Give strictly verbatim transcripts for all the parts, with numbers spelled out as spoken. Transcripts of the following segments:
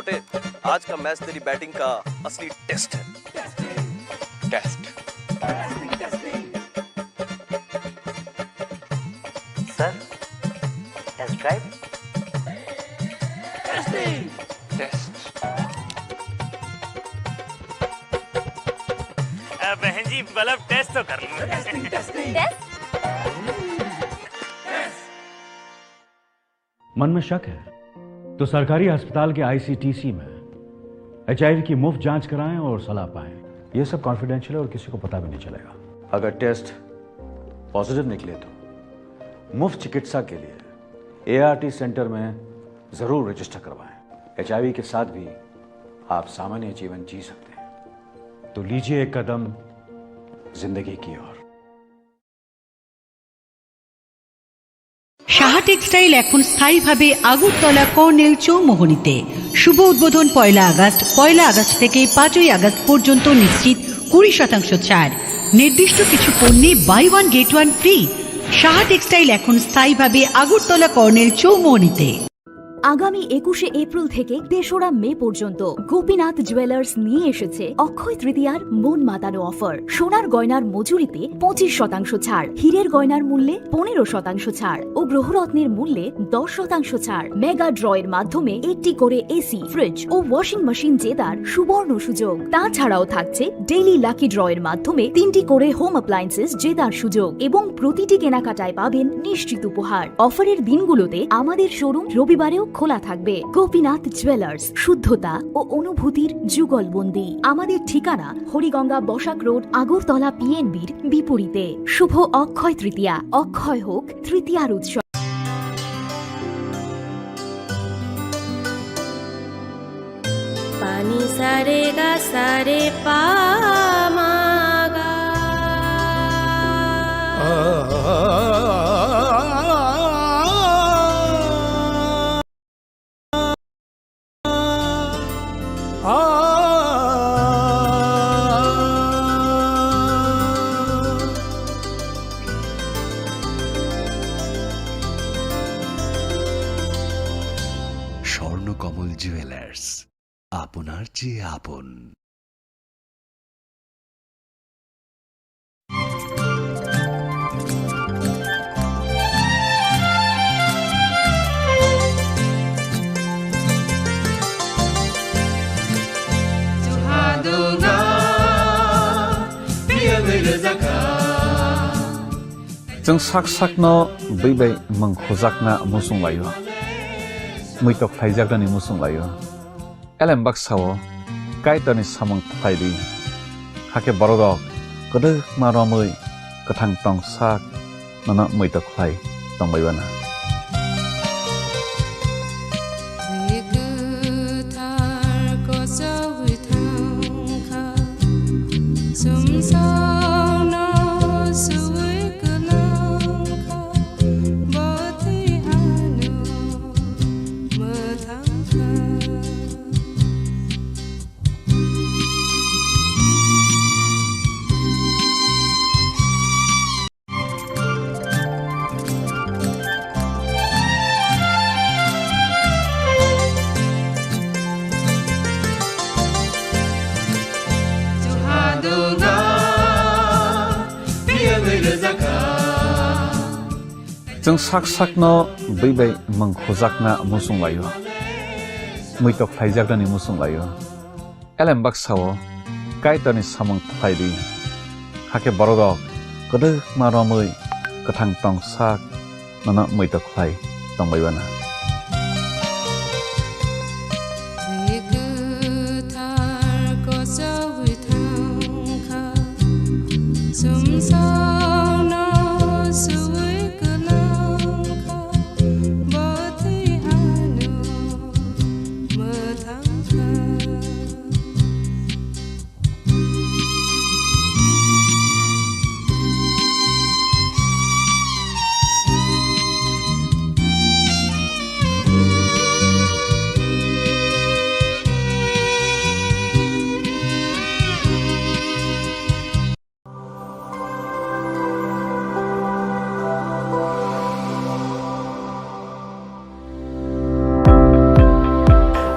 आज का मैच तेरी बैटिंग का असली टेस्ट है। Test. Sir, test drive. Test. अ, बहन जी, मतलब, टेस्ट तो कर लो। टेस्ट? मन में शक है तो सरकारी अस्पताल के आईसीटीसी में एचआईवी की मुफ्त जांच कराएं और सलाह पाएं। ये सब कॉन्फिडेंशियल है और किसी को पता भी नहीं चलेगा। अगर टेस्ट पॉजिटिव निकले तो मुफ्त चिकित्सा के लिए एआरटी सेंटर में जरूर रजिस्टर करवाएं। एचआईवी के साथ भी आप सामान्य जीवन जी सकते हैं। तो लीजिए एक कदम जिंदगी की ओर। সাহা টেক্সটাইল এখন স্থায়ীভাবে আগরতলা কর্নেল চৌমোহনীতে। শুভ উদ্বোধন পয়লা আগস্ট। পয়লা আগস্ট থেকে পাঁচই আগস্ট পর্যন্ত নিশ্চিত কুড়ি শতাংশ ছাড়। নির্দিষ্ট কিছু পণ্যে buy one get one free. Saha textile এখন স্থায়ীভাবে আগরতলা কর্নেল চৌমোহনীতে। আগামী একুশে এপ্রিল থেকে তেসরা মে পর্যন্ত গোপীনাথ জুয়েলার্স নিয়ে এসেছে অক্ষয় তৃতীয়ার মন মাতানো অফার। সোনার গয়নার মজুরিতে পঁচিশ শতাংশ ছাড়, হীরের গয়নার মূল্যে পনেরো শতাংশ ছাড় ও গ্রহরত্নের মূল্যে দশ শতাংশ ছাড়। মেগা ড্রয়ের মাধ্যমে একটি করে এসি, ফ্রিজ ও ওয়াশিং মেশিন জেতার সুবর্ণ সুযোগ। তাছাড়াও থাকছে ডেইলি লাকি ড্রয়ের মাধ্যমে তিনটি করে হোম অ্যাপ্লায়েন্সেস জেতার সুযোগ এবং প্রতিটি কেনাকাটায় পাবেন নিশ্চিত উপহার। অফারের দিনগুলোতে আমাদের শোরুম রবিবারেও খোলা থাকবে। গোপীনাথ জুয়েলার্স, শুদ্ধতা ও অনুভূতির যুগলবন্দি। আমাদের ঠিকানা হরিগঙ্গা বসাক রোড, আগরতলা পিএনবির বিপরীতে। শুভ অক্ষয় তৃতীয়া, অক্ষয় হোক তৃতীয়ার উৎসব। Pani sare ga sare pa ma ga. Swarnakamal jewellers, আপনার চেয়ে আপন। Chwng sak sakno bwi bai mwng hujakna muchung laio, muitok khlaijaknani muchung laio. Elem baksa-o Kaitorni samung khlai di, hakhe bororok kwdwkma romwi kwthang tong sak nono muitok khlai tongbai uanw. Kwthar kochogwi thangkha, sumsokno suwi kwlangkha, bo twi ano mwthangkha. Chwng sak sakno bwi bai mwng hujakna muchung laio, muitok khlaijaknani muchung laio. Elem baksa-o Kaitorni samung khlai di, hakhe bororok kwdwkma romwi kwthang tong sak nono muitok khlai tongbai uanw. Kwthar kochogwi thangkha, sumsokno suwi kwlangkha, bo twi ano mwthangkha.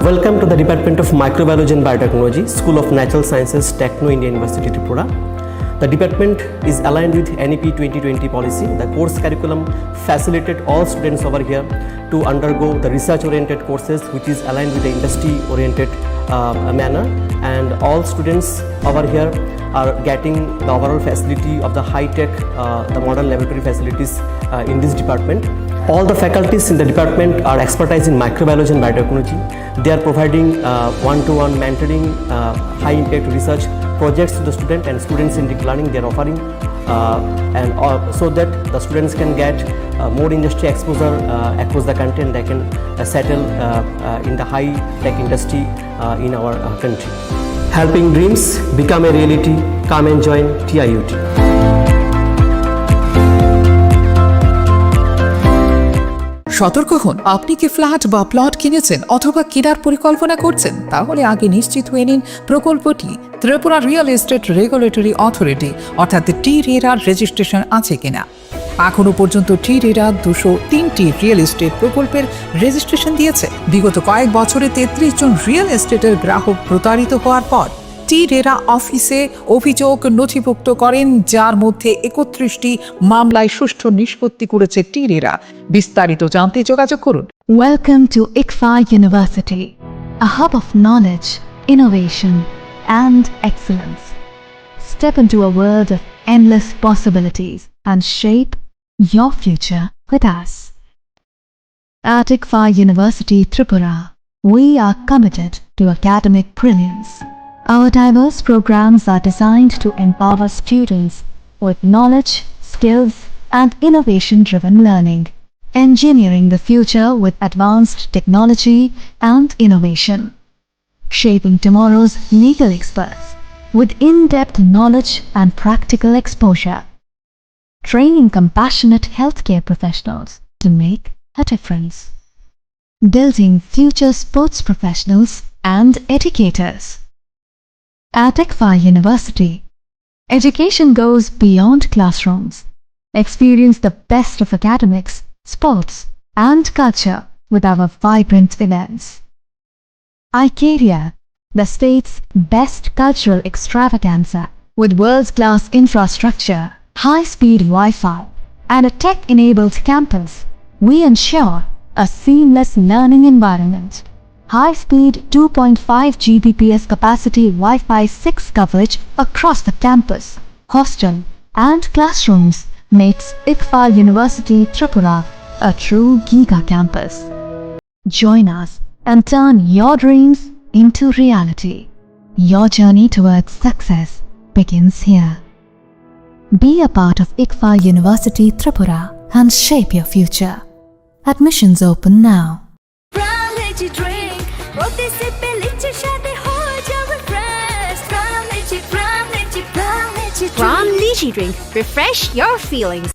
Welcome to the Department of Microbiology and Biotechnology, School of Natural Sciences, Techno India University, Tripura. The department is aligned with N E P twenty twenty policy. The course curriculum facilitate all students over here to undergo the research-oriented courses, which is aligned with the industry-oriented, uh, manner. And all students over here are getting the overall facility of the high-tech, uh, the modern laboratory facilities, uh, in this department. All the faculties in the department are expertise in microbiology and biotechnology. They are providing, uh, one-to-one mentoring, uh, high-impact research projects to the student and students in deep learning. They are offering, uh, and, uh, so that the students can get, uh, more industry exposure, uh, across the country, and they can, uh, settle, uh, uh, in the high-tech industry, uh, in our, uh, country. Helping dreams become a reality. Come and join T I U T. সতর্ক হন, আপনি কি ফ্ল্যাট বা প্লট কিনেছেন অথবা কেনার পরিকল্পনা করছেন? তাহলে আগে নিশ্চিত হয়ে নিন প্রকল্পটি Tripura real estate regulatory authority অর্থাৎ টি রেরার রেজিস্ট্রেশন আছে কিনা। এখনো পর্যন্ত টি রেরা দুশো তিনটি রিয়েল এস্টেট প্রকল্পের রেজিস্ট্রেশন দিয়েছে। বিগত কয়েক বছরে তেত্রিশ জন রিয়েল এস্টেটের গ্রাহক প্রতারিত হওয়ার পর টি রেরা অফিসে অভিযোগ নথিভুক্ত করেন, যার মধ্যে একত্রিশটি মামলায় সুষ্ঠু নিষ্পত্তি করেছে টি রেরা। বিস্তারিত জানতে যোগাযোগ করুন। Welcome to ICFAR University, a hub of knowledge, innovation, and excellence. Step into a world of endless possibilities and shape your future with us. At ICFAR University Tripura, we are committed to academic brilliance. Our diverse programs are designed to empower students with knowledge, skills, and innovation-driven learning, engineering the future with advanced technology and innovation, shaping tomorrow's legal experts with in-depth knowledge and practical exposure, training compassionate healthcare professionals to make a difference, building future sports professionals and educators. At ICFAR University, education goes beyond classrooms. Experience the best of academics, sports, and culture with our vibrant events. Icaria, the state's best cultural extravaganza, with world-class infrastructure, high-speed Wi-Fi, and a tech-enabled campus, we ensure a seamless learning environment. High-speed two point five G B P S capacity Wi-Fi six coverage across the campus, hostel, and classrooms makes ICFAR University Tripura a true giga campus. Join us and turn your dreams into reality. Your journey towards success begins here. Be a part of ICFAR University Tripura and shape your future. Admissions open now. Prime Lychee drink, প্রতি সিপে লিচির স্বাদে হয়ে যাবে fresh। Prime Lychee, Prime Lychee, Prime Lychee drink। Prime Lychee drink, refresh your feelings.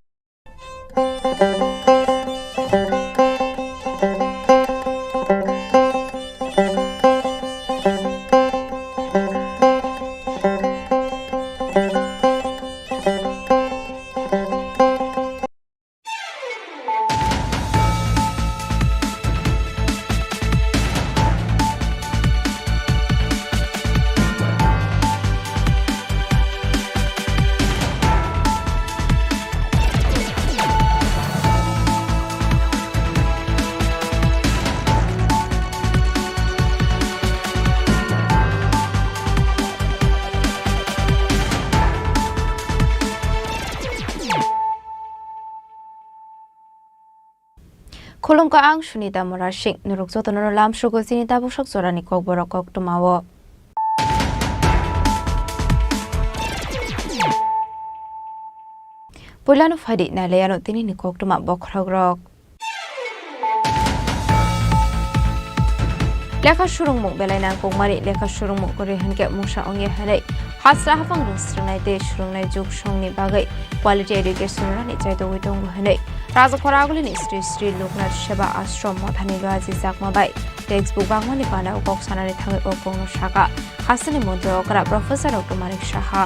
Khulumkha, ang Sunita Murasing. Norok jotono lamsugo chini tabuksak jorani kokborok koktwmao. Puilano phaidi nailaiano tinini koktwma bokhorokrok. Lekha surungmung belai nangkukmani, lekha surungmung kwrwi hwnkhe mungsa wngya hwnwi hasra haphang rwng swrwngnai tei swrwngnai juk songni bagwi quality education rwni chaitogwi tongo hwnwi Rajakhor Agulini Sri Sri Loknath Seva Ashram Mothani Loyaji Chakma bai textbook bangmani panao kok sanani thangwi o kokno sakha. Hasteni montri okra Professor Doctor Manik Saha.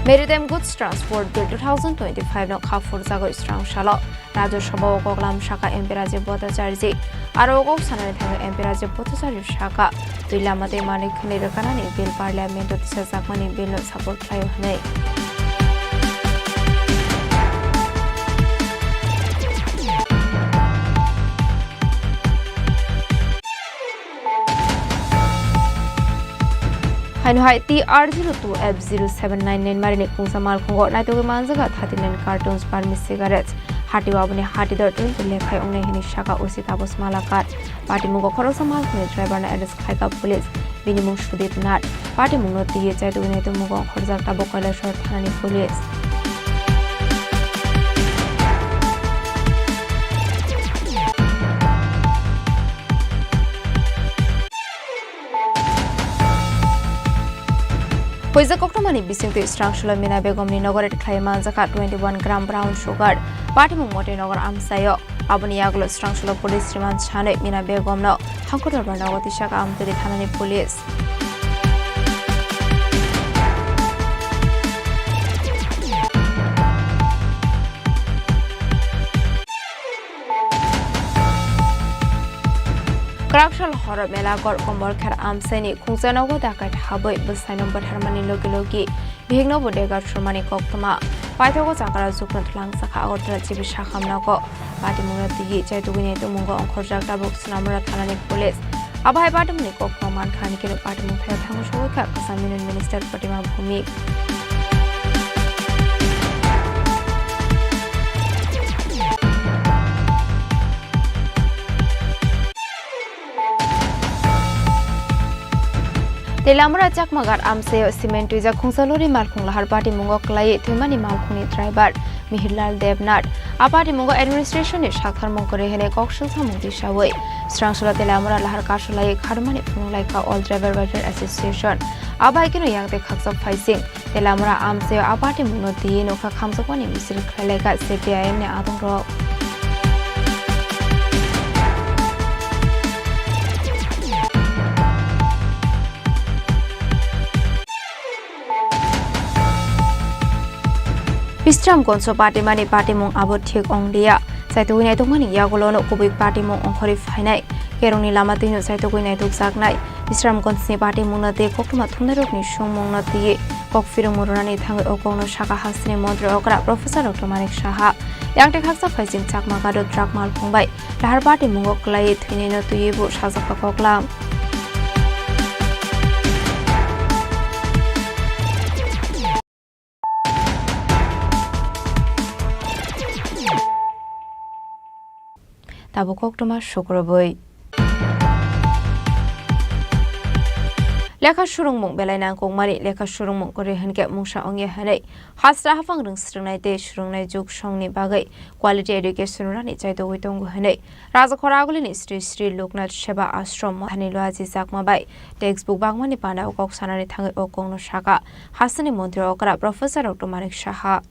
Maritime Goods Transport Bill two thousand twenty-five no kha phurjagwi srang salo Rajya Sabha o koklam sakha M P Rajiv Bhattacharjee. Aro o kok sanani thangwi M P Rajiv Bhattacharjee sakha, twi lama tei manwi khwnwi rwkanani bill Parliament o tisajakmani bill no support khlaio hwnwi. Haino hai T R zero two F zero seven nine nine mari ni khungsa malkhungo naitugwi manjaga thirty nine cartons Burmese cigarettes. Hati o aboni hati dor twenty lekhai wngnai hwnwi sakha O C Taposh Malakar. Patimungo khoroksa malkhungni driver no arrest khlaikha police. Bini mung Sudip Nath. Patimungno twiwi chaitugwi naitugmungo ongkhorjak tabuk Kailasor thanani police. Huijak koktwmani bisingtwi srangsulo Mina Begumni nogo raid khlai manjakha twenty one gram brown sugar. Patimung Motoi Nagar amchaio. Aboni yagulo srangsulo police remand sanwi Mina Begumno Hangkor Dorbar nogo tisakha Amtwtwi thanani police. Kwraksal horo Melaghor Kombolkher amchaini khungsa nogo dakat habwi bwsaino bwtharmani logi logi bihikno bo dega sumani koktwma. Paithago chakra jukno twlangjakha Agartala G B Sakham nogo. Patimungno twiwi chaitugwini tongmungo ongkhorjak tabuk Sonamura thanani police. Abo hai patimungni koktwma mankha, haini khe patimung thaio thango sogwi kha Kwcham Union Minister Pratima Bhowmik. Tei Lamura Chakmagar amchaio cement twijak khungsa lori malkhung lahar patimungo kwlaiwi thwimani malkhungni driver Mihirlal Debnath. A patimungo administration ni saktharmung kwrwi hwnwi kok swngchamung tisawi srangsulo tei Lamura lahar kasulaiwi kharmani phunuk laikha All Driver Welfare Association. Abo hai kheno yang tei khakchak phaising. Tei Lamura amchaio a patimungno twiwi nokha khamjakmani misil khlai laikha C P I M ni adongrok. Bisramganjo patimani patimung abo thik ong liya. Chaitugwi naitokmani yagulono kubui patimung ongkhorwi phainai. Kerongni lama twino chaitugwi naitokjaknai. Bisramganjni patimungno tei koktwma thumnairokni songmungno twiwi kok phirwngmung rwnani thangwi o kokno sakha hasteni montri okra Professor Doctor Manik Saha. Yang tei khaksa phaising Chakma Gado truck malkhung bai lahar patimungo kwlaiwi thwinaino twiwi bo sajakha koklam. Tabuk koktwma sukrubwi. Lekha surungmung belai nangkukmani, lekha surungmung kwrwi hwnkhe mungsa wngya hwnwi hasta haphang rwng swrwngnai tei swrwngnai juk songni bagwi quality education rwnani chaitugwi tongo hwnwi Rajakhor Agulini Sri Sri Loknath Seva Ashram Mothani Luaji Chakma bai textbook bangmani panao kok sanani thangwi o kokno sakha hasteni montri okra Professor Doctor Manik Saha.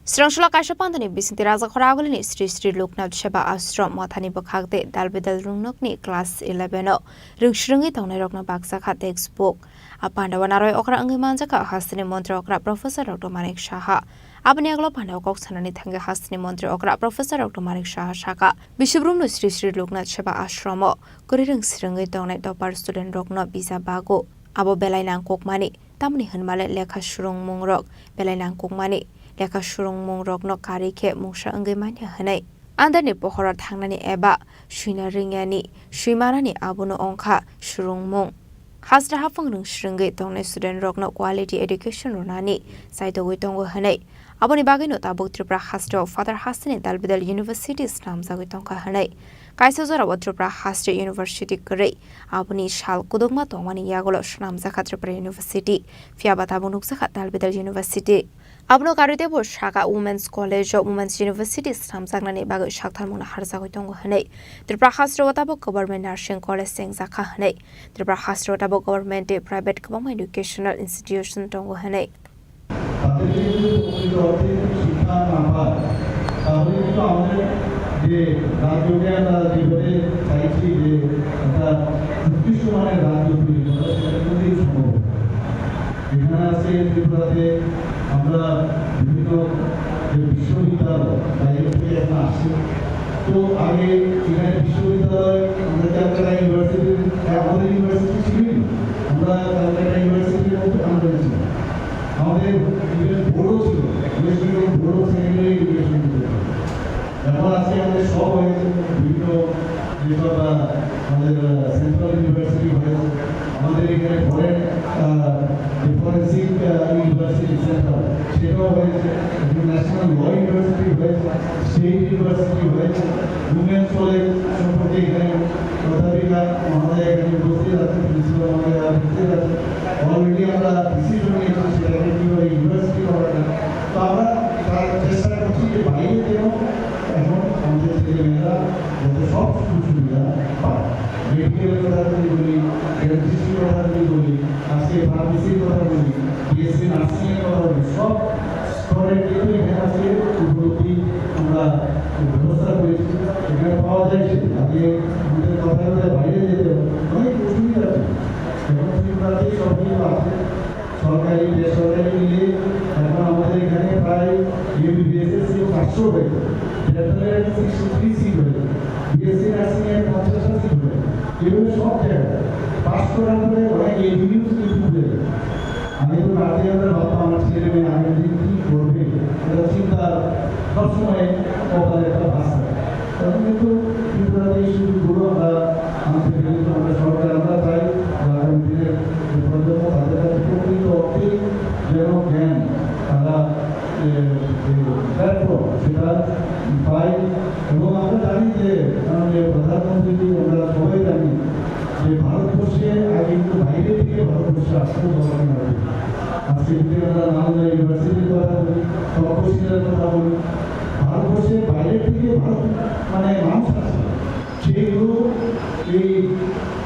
Srangsola kaisa pandani bisingtwi Rajakhor Agulini Sri Sri Loknath Seva Ashram Mothani bwkhak tei dalbidal rungnokni class eleven o rwngsrwngwi tongnairokno bakjakha textbook. A pandao narwai okra wngwi manjakha hasteni montri okra Professor Doctor Manik Saha. Aboni yagulo pandao kok sanani thangwi hasteni montri okra Professor Doctor Manik Saha sakha, Bisubrum no Sri Sri Loknath Seva Ashram o kwrwi rwngsrwngwi tongnai topper student rokno bijap bago. Abo belai nangkukmani, tamni hwnmale lekha surungmung rok belai nangkukmani, lekha surungmung rokno karwi khe mungsa wngwi manya hwnwi. Andarni pohoro thangnani eba swina ringyani, swimanani abono wngkha surungmung. Hasta haphang rwngsrwngwi tongnai student rokno quality education rwnani chaitogwi tongo hwnwi. Aboni bagwino tabuk Tripura hasteo Father hasteni dalbidal university snamjagwi tongkha hwnwi. Kaisa jorao Tripura haste university kwrwi. Aboni sal kudukma tongmani yagulo snamjakha Tripura University. Phiyaba tabuk nukjakha dalbidal university. Abono karwi teibo sakha Women's College o Women's University swnamjaknani bagwi saktharmungno harjagwi tongo hwnwi. Tripura hasteo tabuk Government Nursing College chengjakha hwnwi. Tripura hasteo tabuk government tei private kwbangma educational institution tongo hwnwi. তাদেরকে যদি প্রকৃত অর্থে শিক্ষা না পায়, তাহলে কিন্তু আমাদের যে রাজ্যকে আমরা যেভাবে চাইছি যে একটা উৎকৃষ্ট মানের রাজ্য তৈরি করা, সেটা কোনোদিন সম্ভব হবে না। এখানে আছে ত্রিপুরাতে আমরা বিভিন্ন যে বিশ্ববিদ্যালয় বাইরে থেকে এখন আসছে, তো আগে এখানে বিশ্ববিদ্যালয়, আমরা ক্যালকাটা ইউনিভার্সিটি, আমাদের ইউনিভার্সিটি ছিল, আমরা ক্যালকাটা ইউনিভার্সিটির মধ্যে আমরা ছিলাম। আমাদের ইভেন বোর্ডও ছিল, west Bengal board of secondary education. এখন আজকে আমাদের সব হয়েছে, বিভিন্ন যেসব, আহ, আমাদের, আহ, সেন্ট্রাল ইউনিভার্সিটি হয়েছে, আমাদের এখানে ফরেন, আহ, যে ফরেন্সিক, আহ, ইউনিভার্সিটি সেন্টার, সেটাও হয়েছে, ন্যাশনাল ল ইউনিভার্সিটি হয়েছে, স্টেট ইউনিভার্সিটি হয়েছে, উইমেন্স কলেজ সম্পর্কে এখানে অধ্যাপিকা মহোদয় এখানে উপস্থিত আছেন, প্রিন্সিপাল মহোদয় উপস্থিত আছেন। অলরেডি আমরা ডিসিশন নিয়েছি সেটাকে কীভাবে ইউনিভার্সিটি করা যায়। তো আমরা তার চেষ্টা করছি যে বাইরে যেন এখন আমাদের ছেলেমেয়েরা যাতে সব সুযোগ সুবিধা পায়। মেডিকেলের কথা যদি বলি, ডেন্টিস্ট্রির কথা যদি বলি, আজকে ফার্মেসির কথা বলি, বিএসসি নার্সিং এর কথা বলি, সব স্তরের কিন্তু এখানে আজকে উপলব্ধি আমরা ব্যবস্থা করেছি। এখানে পাওয়া যায় সেটা। আগে আমাদের কথা কথা বাইরে যেতে হতো, অনেক অসুবিধা ছিল। এখন ত্রিপুরাতেই সব কিছু আছে। সরকারি, বেসরকারি মিলে এখন আমাদের এখানে প্রায় এমবিবিএস এর সিট পাঁচশো হয়েছে, ডেন্টাল এর সিক্সটি থ্রি সিট হয়েছে, বিএসসি নার্সিং এর পঞ্চাশটা সিট হয়েছে। এভাবে সব জায়গায় পাস করার পরে অনেক এভিনিউজ কিন্তু খুলে যায়। আমি তো রাতে আমরা ভাবতাম আমার ছেলে মেয়ে আগামী দিন কি করবে, এটা চিন্তা সবসময় কপালে একটা ভাস থাকে। এখন কিন্তু ত্রিপুরাতে এই সুযোগগুলো আমরা আনতে পেরে তো আমরা সরকার আমরা চাই যে আগামী দিনের যে প্রজন্ম তাদের কাছে প্রকৃত অর্থেই যেন জ্ঞান তারা, এ, যে প্ল্যাটফর্ম সেটা পায়। এবং আমরা জানি যে মাননীয় প্রধানমন্ত্রীজি, আমরা সবাই জানি যে ভারতবর্ষে আগে কিন্তু বাইরে থেকে ভারতবর্ষে আসতে দরকার না হতো। আজকে যদি আমরা নালন্দা ইউনিভার্সিটির কথা বলি, তক্ষশিলার কথা বলি, ভারতবর্ষের বাইরে থেকে ভারত মানে মানুষ আসে, সেইগুলো এই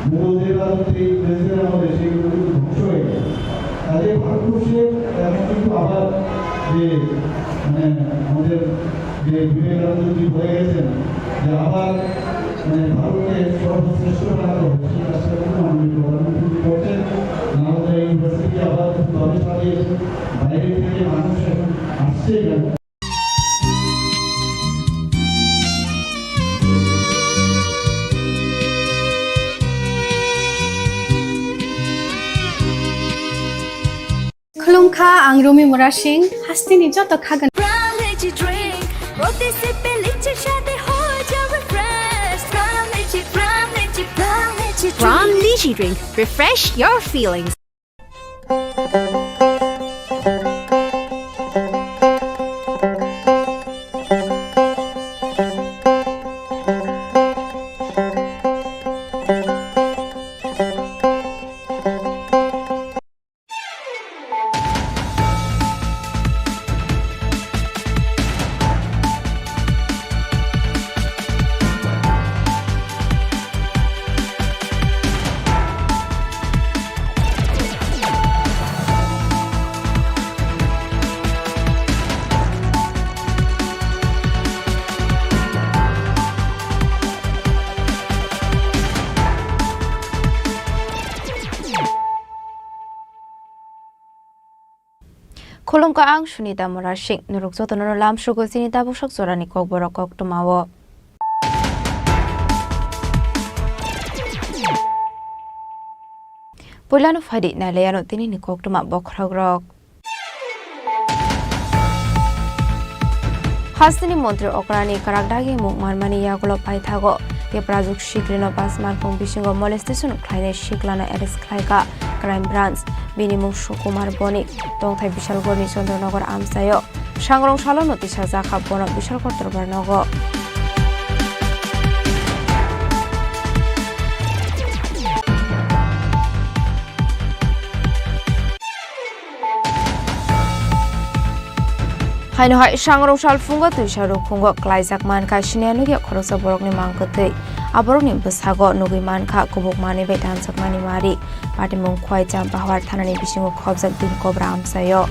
মুঘলদের রাজত্বে, ইংরেজদের আমলে সেইগুলো কিন্তু ধ্বংস হয়ে গেছে। কাজে ভারতবর্ষে এখন কিন্তু আবার যে মানে আমাদের যে বিবেকানন্দজি বলে গেছেন যে আবার মানে ভারতকে সর্বশ্রেষ্ঠ বানাতে হবে, সেই কাজটা কিন্তু মাননীয় প্রধানমন্ত্রী করছেন। নালন্দা ইউনিভার্সিটি আবার খুব দমে সাজিয়েছে, বাইরে থেকে মানুষ এখন আসছে এখানে। Khulumkha, ang Rumi Murasing, hasteni joto khagan. Pram Lychee Drink, protisi pe lychee shade ho jao refresh. Pram Lychee, Pram Lychee, Pram Lychee Drink. Pram Lychee Drink, refresh your feelings. Khulumkha, ang Sunita Murasing. Norok jotono lamsugo chini tabuksak jorani kokborok koktwmao. Puilano phaidi nailaiano tinini koktwma bokhorokrok. Hasteni montri okrani kwrak dagi mung manmani yagulo paithago Tiprajwk siklino pas malkhung bisingo molestation khlainai siklano arrest khlaikha Crime Branch. Bini mung Sukumar Bonik, tongthai Bisalgorni Chandranogor amchaio. Sangrong salono tisajak kha bono Bisalgor dorbar nogo. Haino hai sangrong sal phungo twisa rukhungo klaijak mankha siniya nugya khoroksa borokni mang kwthwi. A borokni bwsago nugwi mankha kubuk manwi bai danjakmani mari. Patimung Khwai Champahawar thanani bisingo khobjak din kobra amchaio.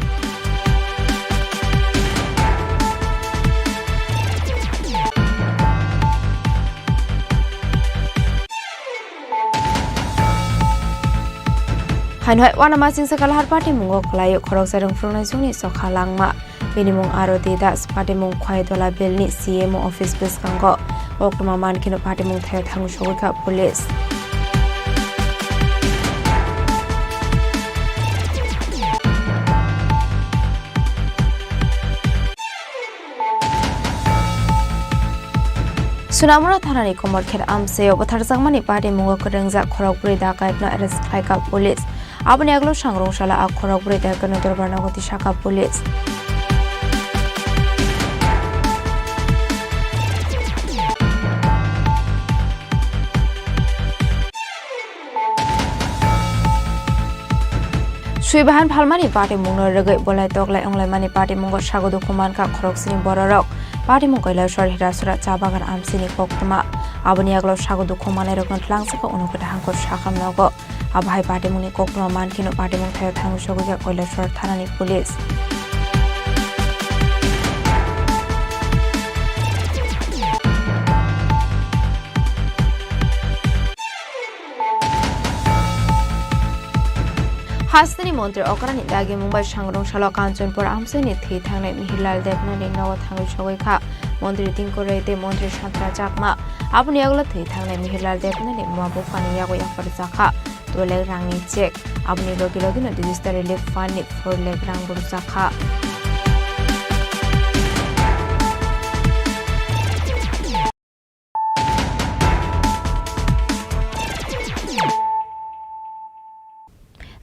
Haino hai uanamasingcha Kalahar patimungo kwlaio khoroksa rwngphuruknai jwngni chokha langma. Bini mung Arati Das, patimung Khwai Dola Bellni C M O office bwskango. Koktwma mankheno patimung thaio thangwi sogwi kha police. Sonamura thanani Komorkhet amchaio butharjakmani patimungo kwrwngjak khorokbrwi dakaitno arrest khlaikha police. Aboni aglo sangrong salo a khorokbrwi dakaitno dorbar nogo tisakha police. Swi bahan phalmani patimungno rwgwi bolai toklai wnglaimani patimungo sago dukhu mankha khoroksini bororok. Patimung Kailasor Hirasora cha bagan amchini koktwma. Aboni aglo sago dukhu mannairokno tlangsa khe unukwda hangkor sakham nogo. Abo hai patimungni koktwma mankheno patimung thaio thangwi sogwi kha Kailasor thanani police. Hasteni montri okrani dagimung bai sangrong salo Kanchanpur amchaini thwi thangnai Mihirlal Debnathni nogo thangwi sogwi kha. Montri Tinku Roy tei montri Santra Chakma. Aboni yagulo thwi thangnai Mihirlal Debnathni buma buphani yago yapharjakha two lakh rangni cheque. Aboni logi logino Disaster Relief Fundni four lakh rang burjakha.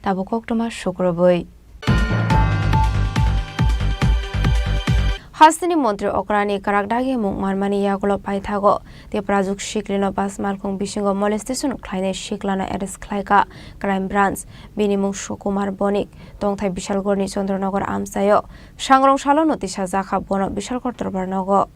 Tabuk koktwma sukrubwi. Hasteni montri okrani kwrak dagimung manmani yagulo paithago Tiprajwk siklino bus malkhung bisingo molestation khlainai siklano arrest khlaikha Crime Branch. Bini mung Sukumar Bonik, tongthai Bishalgorni Chandranagor amchaio. Sangrong salono tisajakha bono Bishalgor dorbar nogo.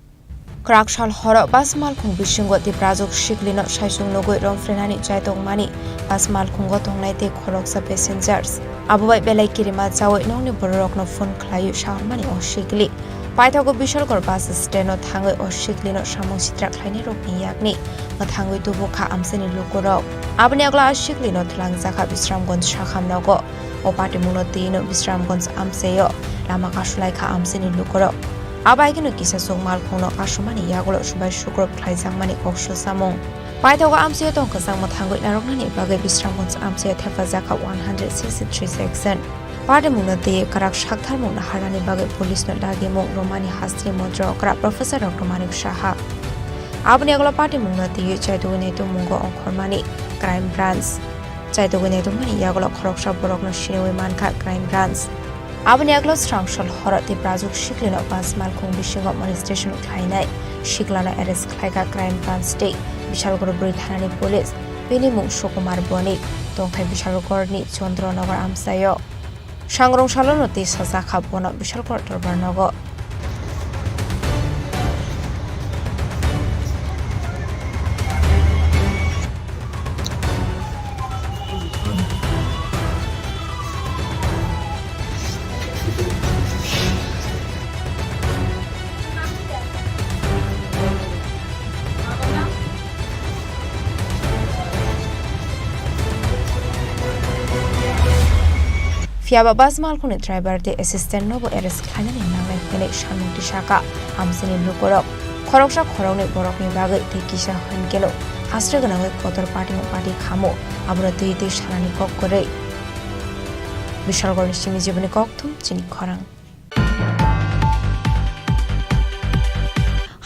Kwrak sal horo bus malkhung bisingo Tiprajwk siklino saisung nugwi romphrenani chaitokmani bus malkhungo tongnai tei khoroksa passengers. Abo bai belai kirima chawi nokni bororokno phone khlaiwi sahormani o sikli. Paithago Bishalgor bus stand-o thangwi o siklino samung sitra khlainairokni yakni mwthangwi tubu kha amchaini lukurok. Aboni aglo a siklino twlangjakha Bisramganj sakham nogo. O patimungno twiwi no Bisramganj amchaio lama kasulai kha amchaini lukurok. Abo hai kheno kisa chwng malkhungno kasumani yagulo subai sukrub khlaijakmani kok susamung. Paithago amchaio tong kwchang mwthangwi narwknani bagwi Bisramganj amchaio thepajak kha one hundred sixty-three section. Patimungno twiwi kwrak saktharmung naharnani bagwi police no dagimung romani hasteni montri okra Professor Doctor Manik Saha. Aboni yagulo patimungno twiwi chaitugwi naitukmungo ongkhormani Crime Branch. Chaitugwi naitukmani yagulo khoroksa borokno siniwi mankha Crime Branch. Aboni yagulo srang sal horo Tiprajwk siklino bus malkhung bisingo molestation khlainai siklano arrest khlaikha Crime Branch tei Bishalgor bwrwi thanani police. Bini mung Sukumar Bonik, tongthai Bishalgorni Chandranagor amchaio. Sangrong salono tisajakha bono Bishalgor dorbar nogo. Phiya ba bus malkhungni driver tei assistant nobo arrest khlainani nangnai hwnwi samung tisakha amchaini lukurok. Khoroksa khoroknwi borokni bagwi tei kisa hwnkeno hasra gwnangwi kotor patimung pati khamo, abono twi twi sanani kok kwrwi. Bishalgorni simi jiboni kokthum chini khorang.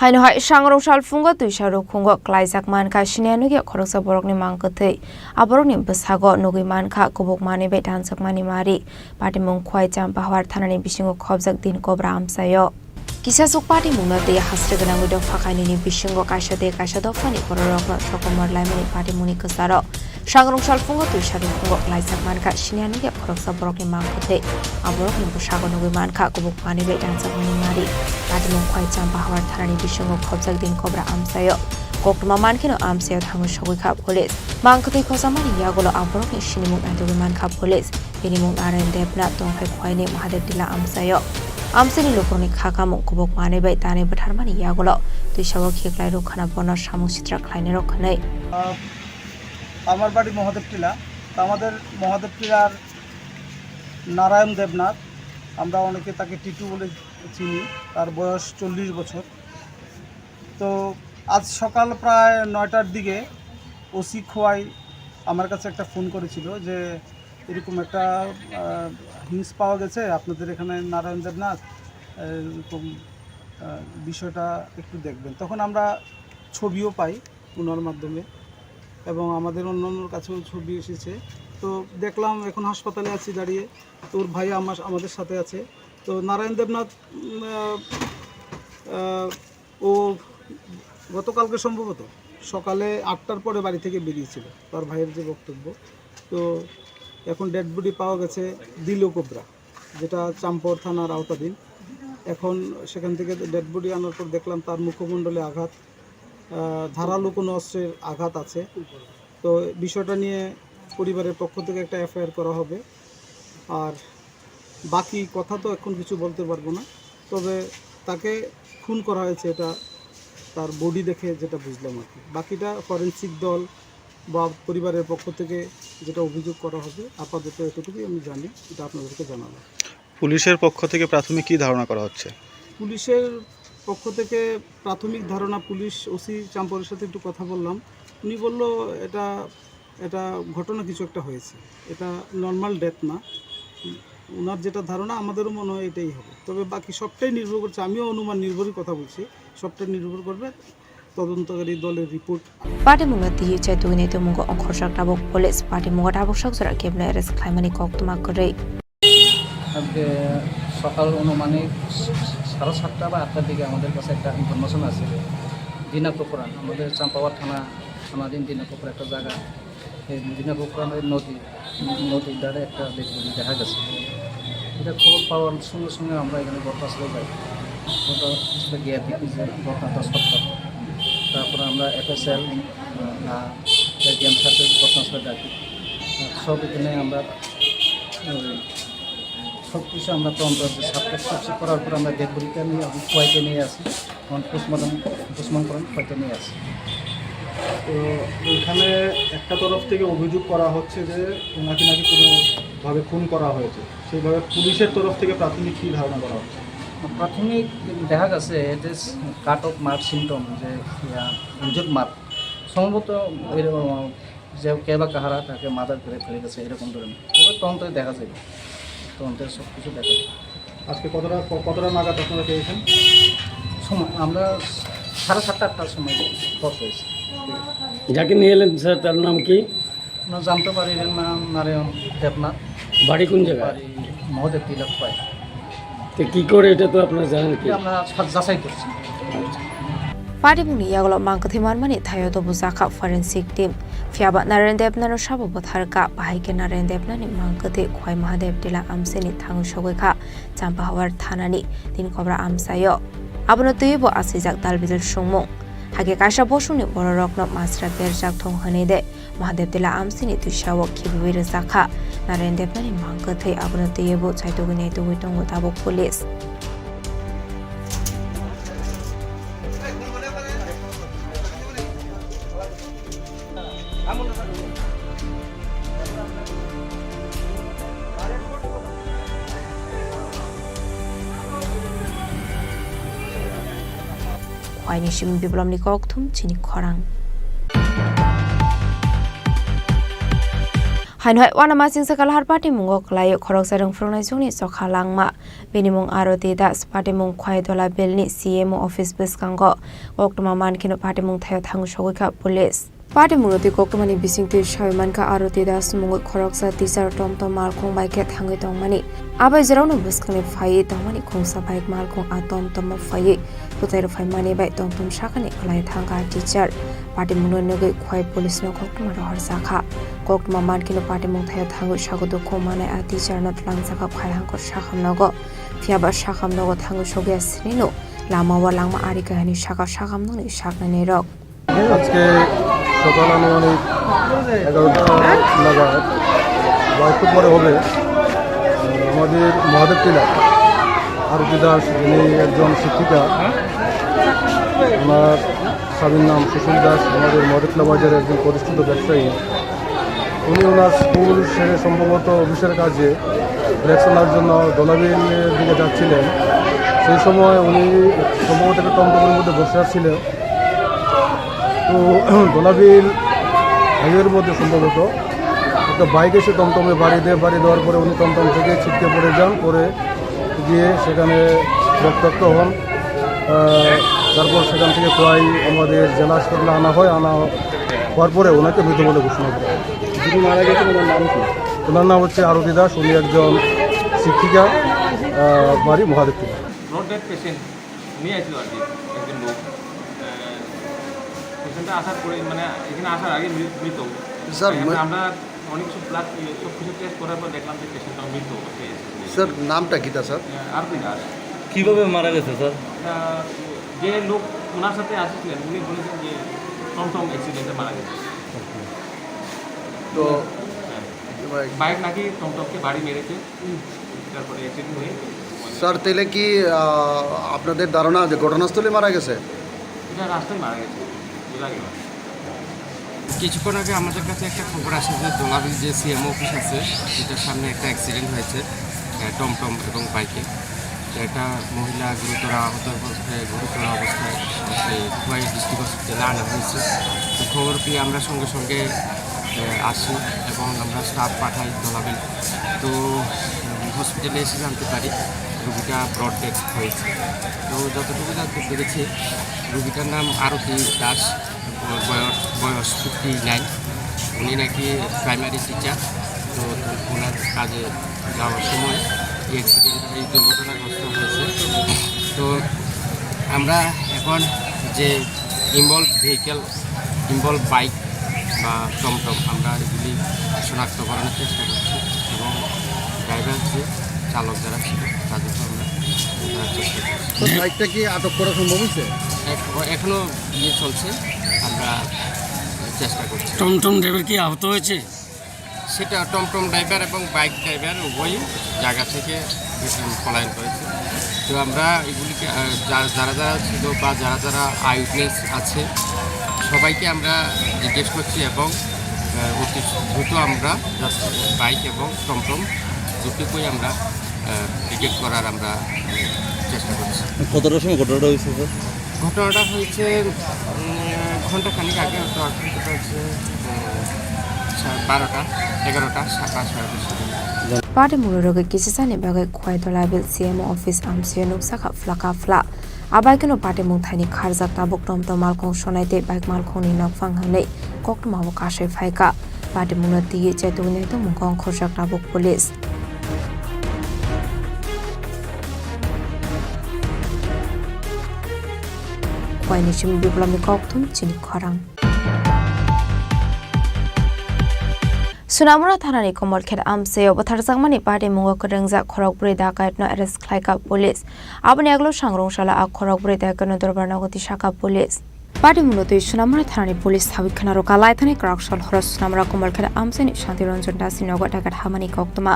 Haino hai sangrong sal phungo twisa rukhungo klaijak mankha siniya nugya khoroksa borokni mang kwthwi. A borokni bwsago nugwi mankha kubuk manwi bai danjakmani mari. Patimung Khwai Champahawar thanani bisingo khobjak din kobra amchaio. Kisasuk patimungno tei hasri gwnangwi dopha kainwini bisingo kaisa tei kaisa dophani bororokno sokomor laimani patimungni kwcharo sangrong salphungo twisa rwphungo klaijak mankha siniya nukya khoroksa borokni mangkwthwi. A borokni bwsago nugwi mankha kubuk manwi bai rangchakmani mari. Patimung khwai Champahawar thanani bisingo khopjak din kobra amchaio koktwma mankheno amchaio thangwi sogwi kha police. Mangkwthwi khochamani yagulo a borokni sinimung naitugwi mankha police. Bini mung Narayan Debnath, tongthai khwlaini Mahadev Tila amchaio. Amchaini lukurokni kha kamung kubuk manwi bai tanwi bwtharmani yagulo twisao khiklai rwkhana bono samung sitra khlainairok hwnwi. আহ, আমার বাড়ি মহাদেব টিলা। তো আমাদের মহাদেব টিলার নারায়ণ দেবনাথ, আমরা অনেকে তাকে টিটু বলে চিনি, তার বয়স চল্লিশ বছর। তো আজ সকাল প্রায় নয়টার দিকে ওসি খোয়াই আমার কাছে একটা ফোন করেছিল যে এরকম একটা, আহ, হিংস পাওয়া গেছে আপনাদের এখানে নারায়ণ দেবনাথ, এরকম, আহ, বিষয়টা একটু দেখবেন। তখন আমরা ছবিও পাই ওনার মাধ্যমে এবং আমাদের অন্যান্যর কাছেও ছবি এসেছে। তো দেখলাম এখন হাসপাতালে আছি দাঁড়িয়ে, তো ওর ভাই আমার, আমাদের সাথে আছে। তো নারায়ণ দেবনাথ, উম, আহ, আহ, ও গতকালকে সম্ভবত সকালে আটটার পরে বাড়ি থেকে বেরিয়েছিল, তার ভাইয়ের যে বক্তব্য। তো এখন ডেড বডি পাওয়া গেছে দিলকোবরা, যেটা চাম্পর থানার আওতাধীন। এখন সেখান থেকে ডেড বডি আনার পর দেখলাম তার মুখমণ্ডলে আঘাত, আহ, ধারালো কোনো অস্ত্রের আঘাত আছে। তো বিষয়টা নিয়ে পরিবারের পক্ষ থেকে একটা এফআইআর করা হবে। আর বাকি কথা তো এখন কিছু বলতে পারবো না, তবে তাকে খুন করা হয়েছে, এটা তার বডি দেখে যেটা বুঝলাম আর কি। বাকিটা ফরেন্সিক দল বা পরিবারের পক্ষ থেকে যেটা অভিযোগ করা হবে, আপাতত এতটুকুই আমি জানি, এটা আপনাদেরকে জানালাম। পুলিশের পক্ষ থেকে প্রাথমিক কী ধারণা করা হচ্ছে? পুলিশের পক্ষ থেকে প্রাথমিক ধারণা, পুলিশ ওসি চাম্পরের সাথে একটু কথা বললাম, উনি বলল এটা, এটা ঘটনা কিছু একটা হয়েছে, এটা নর্মাল ডেথ না। ওনার যেটা ধারণা, আমাদেরও মনে হয় এটাই হবে। তবে বাকি সবটাই নির্ভর করছে, আমিও অনুমান নির্ভরই কথা বলছি, সবটাই নির্ভর করবে তদন্তকারী দলের report. Patimungno twiwi chaitugwi naitukmungo ongkhorjak tabuk police. Patimungo tabuk sok jora kebno arrest khlaimani koktwma kwrwi. আজকে সকাল আনুমানিক সাড়ে সাতটা বা আটটার দিকে আমাদের কাছে একটা ইনফরমেশন আছে, দিনাকুপুরা, আমাদের চাম্পাওয়ার থানা, থানাধীন দিনাকুপুরা একটা জায়গা, এই দিনাকুপুরা নদী, নদীর ধারে একটা ডেড বডি দেখা গেছে। এটা খবর পাওয়ার সঙ্গে সঙ্গে আমরা এখানে ঘটনাস্থলে যাই। ঘটনাস্থলে গিয়ে দেখি যে ঘটনাটা সত্য। তারপরে আমরা এফএসএল, আহ, এসডিএম স্যারকে ঘটনাস্থলে ডাকি। আহ, সব এখানে আমরা, ওই, সব কিছু আমরা তদন্ত, সাবজেক্ট সব কিছু করার পর আমরা ডেড বডিটা নিয়ে এখন খোয়াইতে নিয়ে আসি। এখন পোস্টমর্টম, পোস্টমর্টম করেন, খোয়াইতে নিয়ে আসি। তো এখানে একটা তরফ থেকে অভিযোগ করা হচ্ছে যে ওনাকে নাকি কোনোভাবে খুন করা হয়েছে, সেইভাবে পুলিশের তরফ থেকে প্রাথমিক কী ধারণা করা হচ্ছে? প্রাথমিক দেখা গেছে, it is cut of mark symptom, যে, ইয়া, ইনজুর্ড মার্ক। সম্ভবত এরকম যে কে বা কাহারা তাকে মার্ডার করে ফেলে গেছে, এরকম ধরনের। তবে তদন্তে দেখা যাবে, তদন্তে সব কিছু দেখা যাবে। আজকে কতটা, ক-, কতটা নাগাদ আপনারা পেয়েছেন? সময় আমরা সাড়ে সাতটা, আটটার সময় খবর পেয়েছি। যাকে নিয়ে এলেন স্যার, তার নাম কি? আমরা জানতে পারি এর নাম নারায়ণ দেবনাথ। বাড়ি কোন জায়গায়? বাড়ি মহাদেব তিলক পাই। তো কি করে, এটা তো আপনারা জানেন কি? এটা আমরা সা-, যাচাই করছি। Patimungni yagulo mangkwthwi manmani thaio tobujak kha forensic team. Phiyaba Narayan Debnathno sabo bwtharkha, bahai khe Narayan Debnathni mangkwthwi Khwai Mahadev Tila amchaini thangwi sogwi kha Champahawar thanani Tin Kobra amchaio. Abono twiwi bo achijak dalbidal songmung. Hakhe kaisa bosongni bororokno masra berjak thung hwnwi de Mahadev Tila amchaini twisao khibiwi rwjak kha. Narayan Debnathni mangkwthwi, abono twiwi bo chaitugwi naitugwi tongo tabuk police. Khwaini simi Biplopni kokthum chini khorang. Haino hai uanama chingsa Kalahar patimungo kwlaio khoroksa rwngphuruknai chukni chokha langma. Bini mung Aroti Das, patimung Khwai Dola Belni C M O office bwskango koktwma mankheno patimung thaio thangwi sogwi kha police. Patimungno twi koktwmani bisingtwi sawi mankha, Aroti Das mungwi khoroksa teacher tomtom malkhung bai khe thangwi tongmani. Abai jeraono bwskangni phaiwi tongmani khungsa bike malkhung a tomtomo phaiwi kwtai rwphaimani bai tomtom sakani kwlai thangkha teacher. Patimungno nugwi Khwai police-no koktwma rohorjakha. Koktwma mankheno patimung thaio thangwi sago dukhu manai a teacher-no twlangjakha Phaihangkor sakhamnogo. Phiyaba sakhamnogo thangwi sokya sinino lamao langma ari kahini saka sakhamnokni saknainirok. আজকে সকাল আনুমানিক এগারোটা নাগাদ বা একটু পরে হবে, আমাদের মহাদেব টিলা আরতি দাস, যিনি একজন শিক্ষিকা, ওনার স্বামীর নাম সুশীল দাস, আমাদের মহাদেব টিলা বাজারের একজন প্রতিষ্ঠিত ব্যবসায়ী। উনি ওনার স্কুল সেরে সম্ভবত অফিসের কাজে ব্লেক সোনার জন্য দোলাবিলের দিকে যাচ্ছিলেন। সেই সময় উনি সম্ভবত একটা টমটমের মধ্যে বসে আছিলেন। তো দোলাবিল হাইওয়ের মধ্যে সম্ভবত একটা বাইক এসে টমটমে বাড়ি দেয়। বাড়ি দেওয়ার পরে উনি টমটম থেকে ছিটকে পড়ে যান। পরে গিয়ে সেখানে রক্তাক্ত হন। আহ, তারপর সেখান থেকে প্রায় আমাদের জেলা হাসপাতালে আনা হয়। আনা হওয়ার পরে ওনাকে মৃত বলে ঘোষণা করা হয়। যিনি মারা গেছেন, ওনার নাম কি? ওনার নাম হচ্ছে আরতি দাস। উনি একজন শিক্ষিকা, আহ, বাড়ি মহাদেবপুর। ব্রড ডেড পেশেন্ট নিয়ে আসছিল আর কি একজন লোক। পেশেন্টটা আসার পরে, মানে, এখানে আসার আগে মৃ-, মৃত। স্যার, এখানে ম- আমরা অনেক সব ব্লাড, সব কিছু টেস্ট করার পর দেখলাম যে পেশেন্টটা মৃত অবস্থায় এসেছে। স্যার, নামটা কিতা, স্যার? আহ, আরতি দাস। কিভাবে মারা গেছে, স্যার? আহ, যে লোক ওনার সাথে আসছিলেন, উনি বলেছেন যে টমটম অ্যাক্সিডেন্টে মারা গেছে। তো হ্যাঁ। বাইক নাকি টমটমকে বাড়ি মেরেছে। তারপরে অ্যাক্সিডেন্ট হয়ে স্যার, তাহলে কি, আহ, আপনাদের ধারণা যে ঘটনাস্থলে মারা গেছে? এটা রাস্তায় মারা গেছে, বোঝা গেল। কিছুক্ষণ আগে আমাদের কাছে একটা খবর আসে যে দোলাবিল যে সিএমও অফিস আছে, সেটার সামনে একটা অ্যাক্সিডেন্ট হয়েছে, আহ, টমটম এবং বাইকে। তো একটা মহিলা গুরুতর আহত অবস্থায়, গুরুতর অবস্থায়, আহ, খোয়াই ডিস্ট্রিক্ট হসপিটালে আনা হয়েছে। তো খবর পেয়ে আমরা সঙ্গে সঙ্গে, আহ, আসি এবং আমরা স্টাফ পাঠাই দোলাবিল। তো, উম, হসপিটালে এসে জানতে পারি রুগীটা ব্রড ডেড হয়েছে। তো যতটুকু জানতে পেরেছি, রুগীটার নাম আরতি দাস, বয়স, বয়স ফিফটি নাইন। উনি নাকি প্রাইমারি টিচার। তো ওনার কাজে যাওয়ার সময় এই অ্যাক্সিডেন্ট, এই দুর্ঘটনাগ্রস্ত হয়েছে। তো আমরা এখন যে ইনভলভ ভেহিকেল, ইনভলভ বাইক বা টমটম, আমরা এগুলি শনাক্তকরণের চেষ্টা করছি এবং ড্রাইভার যে চালক যারা ছিল, তাদেরকে আমরা ধরার চেষ্টা করছি। তো বাইকটা কি আটক করা সম্ভব হয়েছে? এখ-, এখনো ইয়ে চলছে, আমরা চেষ্টা করছি। টমটম ড্রাইভার কি আহত হয়েছে? সেটা টমটম ড্রাইভার এবং বাইক ড্রাইভার উভয়ই জায়গা থেকে পলায়ন করেছে। তো আমরা এগুলিকে, আহ, যা-, যারা যারা ছিল বা যারা যারা আই উইটনেস আছে, সবাইকে আমরা জিজ্ঞেস করছি এবং, আহ, অতি দ্রুত আমরা বাইক এবং টমটম দুটোকেই আমরা, আহ, ডিটেক্ট করার আমরা, উম, চেষ্টা করছি। কতটার সময় ঘটনাটা হয়েছে, স্যার? ঘটনাটা হয়েছে, উম, ঘন্টা খানিক আগে, হয়তো এখন তো হচ্ছে, উম, সা-, বারোটা, এগারোটা, সা-, পাঁচ সাড়ে পাঁচটা। Patimungno rwgwi kisisani bagwi Khwai Dolabil C M O office amchio nukjakha phlaka phla. Abaikeno patimung thaini kharjak tabuk tomtom malkhung sonai tei bike malkhungni nokphang hwnwi koktwmao kasui phaikha. Patimungno twiwi chetugwi naitongmung kong khorjak tabuk police. Khwaini simi Biplomni kokthum chini khorang. Sunamura thanani Komolkhet amchaio butharjakmani patimungo kwrwngjak khorokbrwi dakaitno arrest khlaikha police. Aboni yagulo sangrungsala a khorokbrwi dakaitno dorbar nogo tisakha police. Patimungno twi Sunamura thanani police sawi khwnarokha laithani kwraksal horo Sunamura Komolkhet amchaini Shanti Ranjan Dasni nogo dakat hamani koktwma.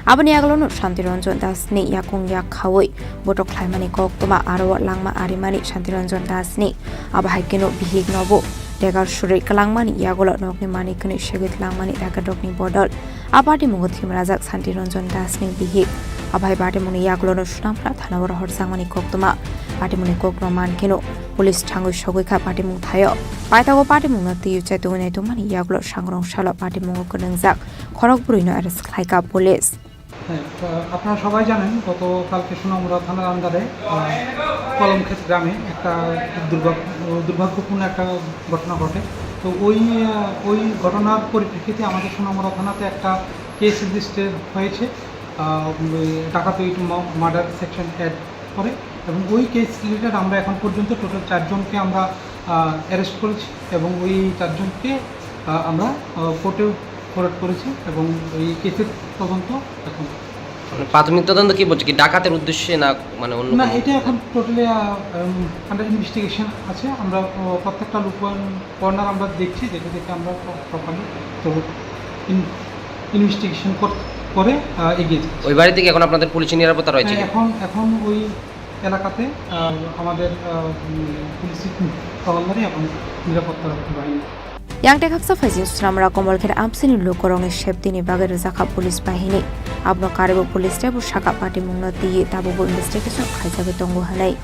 Aboni yagulono Shanti Ranjan Dasni yakung yak khawi botok khlaimani koktwma aro langma arimani Shanti Ranjan Dasni. Abo hai kheno bihik nobo degar surwi kwlangmani yagulo nokni manwi khwnwi segwi twlangmani dakat rokni bodol. A patimungo thimrajak Shanti Ranjan Dasni bihik. Abai patimungni yagulono Sunamura thanao rohorjakmani koktwma. Patimungni koktwma mankheno police thangwi sogwi kha patimung thaio. Paithago patimungno twiwi chetugwi naitongmani yagulo sangrong salo patimungo kwrwngjak khorok bwrwino arrest khlaikha police. হ্যাঁ, আহ, আপনারা সবাই জানেন, গতকালকে সোনামুড়া থানার আন্ডারে, আহ, কলমক্ষেত গ্রামে একটা দুর্ভাগ-, দুর্ভাগ্যপূর্ণ একটা ঘটনা ঘটে। তো ওই, আহ, ওই ঘটনার পরিপ্রেক্ষিতে আমাদের সোনামুড়া থানাতে একটা কেস রেজিস্টার হয়েছে, আহ, ওই ডাকাতি মার্ডার সেকশন অ্যাড করে, এবং ওই কেস রিলেটেড আমরা এখন পর্যন্ত টোটাল চারজনকে আমরা, আহ, অ্যারেস্ট করেছি এবং ওই চারজনকে, আহ, আমরা, আহ, কোর্টে ফরওয়ার্ড করেছি এবং এই কেসের তদন্ত এখন মানে প্রাথমিক তদন্ত কি বলছে, কি ডাকাতের উদ্দেশ্যে না মানে অন্য না, কোনো? এটা এখন টোটালি, আহ, উম, আন্ডার ইনভেস্টিগেশন আছে। আমরা, আহ, প্রত্যেকটা লুকোয়ান কর্নার আমরা দেখছি, যেটা দেখে আমরা প্রপারলি তো ইন-, ইনভেস্টিগেশন কর-, করে, আহ, এগিয়ে যাচ্ছি। ওই বাড়িতে কি এখন আপনাদের পুলিশি নিরাপত্তা রয়েছে হ্যাঁ, কি? এখন, এখন ওই এলাকাতে, আহ, আমাদের, আহ, উম, পুলিশি তহলদারি এবং নিরাপত্তা রক্ষী বাহিনী। Yang tekhaksa phaijing Sonamura Komolkher amsini lukorokni safety ni bagwi rwjakha police bahini. Abono karwi bo police rebo saka patimungno twiwi tabukbo investigation khaijagwi tongo hwnwi.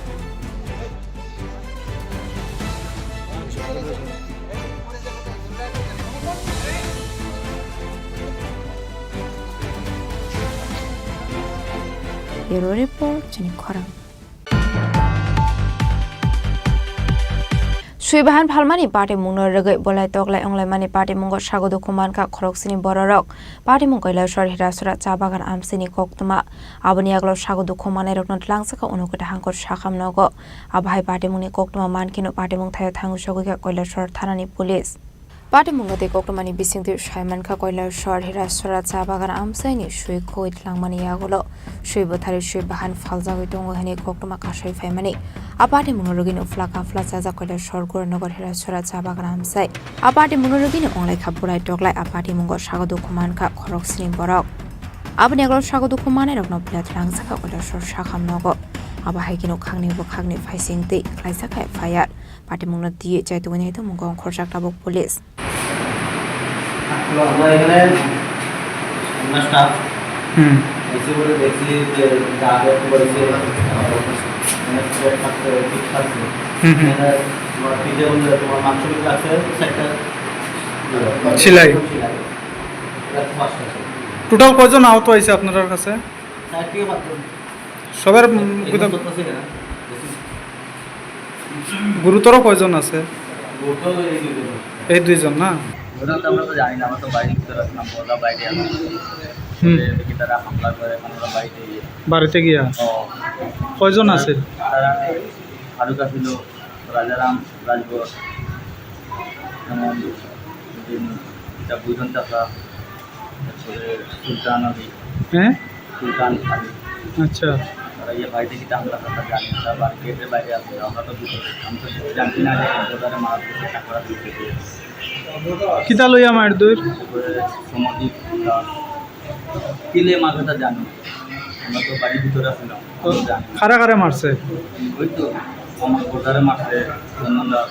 Bureau Report, chini khorang. Sui bahan phalmani patimungno rwgwi bolai toklai wnglaimani patimungo sago dukhu mankha khoroksini bororok. Patimung Kailasor Hirasora cha bagan amsini koktwma. Aboni yagulo sago dukhu mannairokno twlangsa kha unukwita hangkor sakham nogo. Abohai patimungni koktwma mankheno patimung thaio thangwi sogwikha Kailasor thanani police. Patimungo tei koktwmani bisingtwi saimankha Kailasor Hirasora cha bagan amchaini sui khogwi twlangmani yagulo sui bwtharwi sui bahan phaljagwi tongo hwnwi koktwma kasui phaimani. A patimungno rwgwino phlaka phla chajak Kailasor Gurunogor Hirasora cha bagan amchai. A patimungno rwgwino wnglaikha burai toklai, a patimungo sago dukhu mankha khoroksini borok. Aboni yagulo sago dukhu mannairokno puila twlangjakha Kailasor sakham nogo. Abohai kheno khangni bwkhakni phaising twi khlaijakha F I R. Patimungno twiwi chaitugwi naitomung kong khorjak tabuk police. তো আমরা এখানে আমরা স্টাফ হুম। এসে পরে দেখছি যে গা হাত পুরো এসে, আহ, মানে স্ট্রেট থাকছে, ফিট থাকছে। হুম, হুম। এখানে তোমার পিঠে বললে তোমার মাংস পিঠে আছে, সেটা সেলাই। সেলাই। এটা ফার্স্ট আছে। টোটাল কয়জন আহত হয়েছে আপনার কাছে? চার থেকে পাঁচজন। সবার, উম, এমন কোথাও করতেছে কেন? বেশি গুরুতর কয়জন আছে? গুরুতর এই দুজন। এই দুইজন না? ওরা তো আমরা তো জানি না, আমরা তো বাড়ির ভিতরে আছিলাম, ওরা বাইরে এখন। হুম। এদিকে তারা হামলা করে, এখন ওরা বাড়িতে গিয়ে। বাড়িতে গিয়া? ও। কয়জন আছে? তারা ফারুক আছিল, রাজারাম, রাজবর, যেমন এটা বুঝন চাচা, তারপরে সুলতান আলী। হ্যাঁ? সুলতান আলী। আচ্ছা। তারা ইয়ে বাড়িতে কি আমরা কথা জানি, তারা বাড়ি গেটের বাইরে আছে, আমরা তো ভিতরে, আমি তো জানছি না যে কম্পিউটারে মারা দিয়েছে, টাকা দিয়েছে। কিতা লইয়া মার দূর? তারপরে সমদ্বীপ দাস। কি লইয়া মার কথা জানি না। আমরা তো বাড়ির ভিতরে আছি না, আমরা জানি না। কারা কারা মারছে? ওই তো আমার ব্রাদারে মারছে, চন্দন দাস।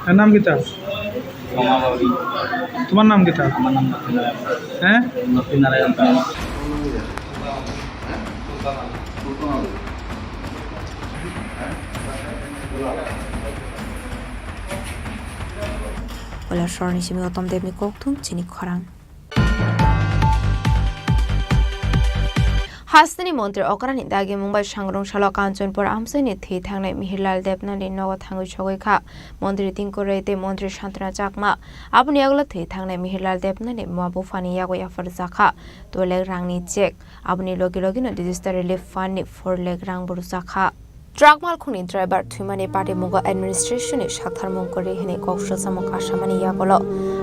এর নাম কিতা? রমাবাবু। তোমার নাম কিতা? আমার নাম লক্ষ্মীনারায়ণ দাস। হ্যাঁ? লক্ষ্মীনারায়ণ Das. Kailasor ni simi Gautam Dev ni kokthum chini khorang. Hasteni montri okrani dagimung bai sangrong salo Kanchanpur amchaini thwi thangnai Mihirlal Debnathni nogo thangwi sogwi kha montri Tinko Roy tei montri Santana Chakma. Aboni yagulo thwi thangnai Mihirlal Debnathni buma buphani yago yapharjak kha two lakh rangni cheque. Aboni logi logino Disaster Relief Fund ni four lakh rang bo rwjak kha. Truck malkhungni driver thwimani patimungo administration ni saktharmung kwrwi hwnwi kok swchamung kasamani yagulo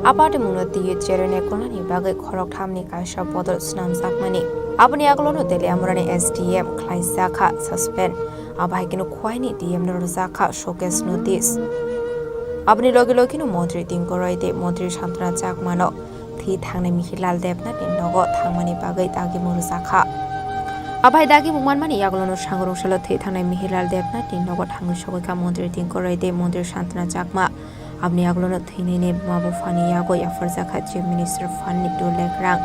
a patimungno twiwi cherwi naikolnani bagwi khoroktham ni kaisa bodol swnamjakmani. Aboni yagulono Teliamurani S D M khlaijak kha suspend. Abo hai kheno Khowai ni D M no rwjak kha showcase notice. Aboni logi logino montri Tinko Roy tei montri Santana Chakmano thwi thangnai Mihirlal Debnathni nogo thangmani bagwi dagimung rwjak kha. Abai dagimung manmani yagulono sangrong salo thwi thangnai Mihirlal Debnathni nogo thangwi sogwi kha montri Tinko Roy tei montri Santana Chakma. Aboni yagulono thwinaini buma buphani yago yapharjak kha Chief Minister Fund ni two lakh rang.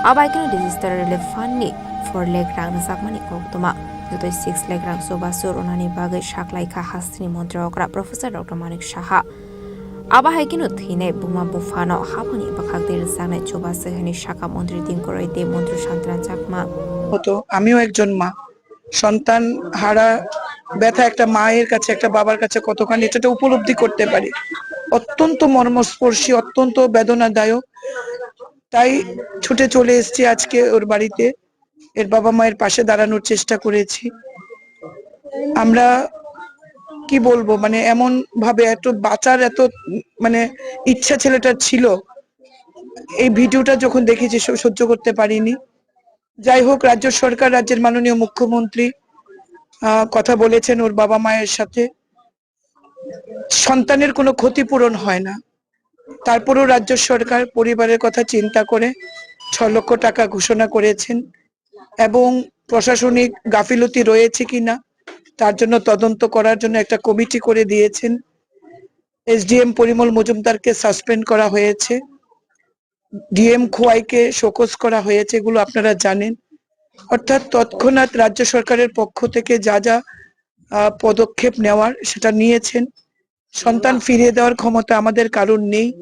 Abai kheno Disaster Relief Fund ni four lakh rang rwjakmani koktwma. Jotoi six lakh rang chubachu rwnani bagwi saklai kha hasteni montri okra Professor Doctor Manik Saha. Abo hai kheno thwinai buma buphano haphangni bwkhak tei rwchapnai chubachu hwnwi sakha montri Tinko Roy tei montri Santana Chakma. হতো, আমিও একজন মা। সন্তান হারা ব্যথা একটা মায়ের কাছে, একটা বাবার কাছে কতখানি, এটা একটা উপলব্ধি করতে পারি। অত্যন্ত মর্মস্পর্শী, অত্যন্ত বেদনাদায়ক। তাই ছুটে চলে এসেছি আজকে ওর বাড়িতে, এর বাবা মায়ের পাশে দাঁড়ানোর চেষ্টা করেছি। আমরা কি বলবো, মানে, এমন ভাবে এত বাঁচার এত, মানে, ইচ্ছা ছেলেটার ছিল, এই ভিডিওটা যখন দেখেছি স-, সহ্য করতে পারিনি। যাই হোক, রাজ্য সরকার, রাজ্যের মাননীয় মুখ্যমন্ত্রী, আহ, কথা বলেছেন ওর বাবা মায়ের সাথে। সন্তানের কোনো ক্ষতিপূরণ হয় না, তারপরেও রাজ্য সরকার পরিবারের কথা চিন্তা করে ছ লক্ষ টাকা ঘোষণা করেছেন এবং প্রশাসনিক গাফিলতি রয়েছে কিনা তার জন্য তদন্ত করার জন্য একটা কমিটি করে দিয়েছেন। এসডিএম পরিমল মজুমদারকে সাসপেন্ড করা হয়েছে, ডিএম খোয়াইকে শোকজ করা হয়েছে, এগুলো আপনারা জানেন। অর্থাৎ তৎক্ষণাৎ রাজ্য সরকারের পক্ষ থেকে যা যা, আহ, পদক্ষেপ নেওয়ার সেটা নিয়েছেন। সন্তান ফিরিয়ে দেওয়ার ক্ষমতা আমাদের কারোর নেই,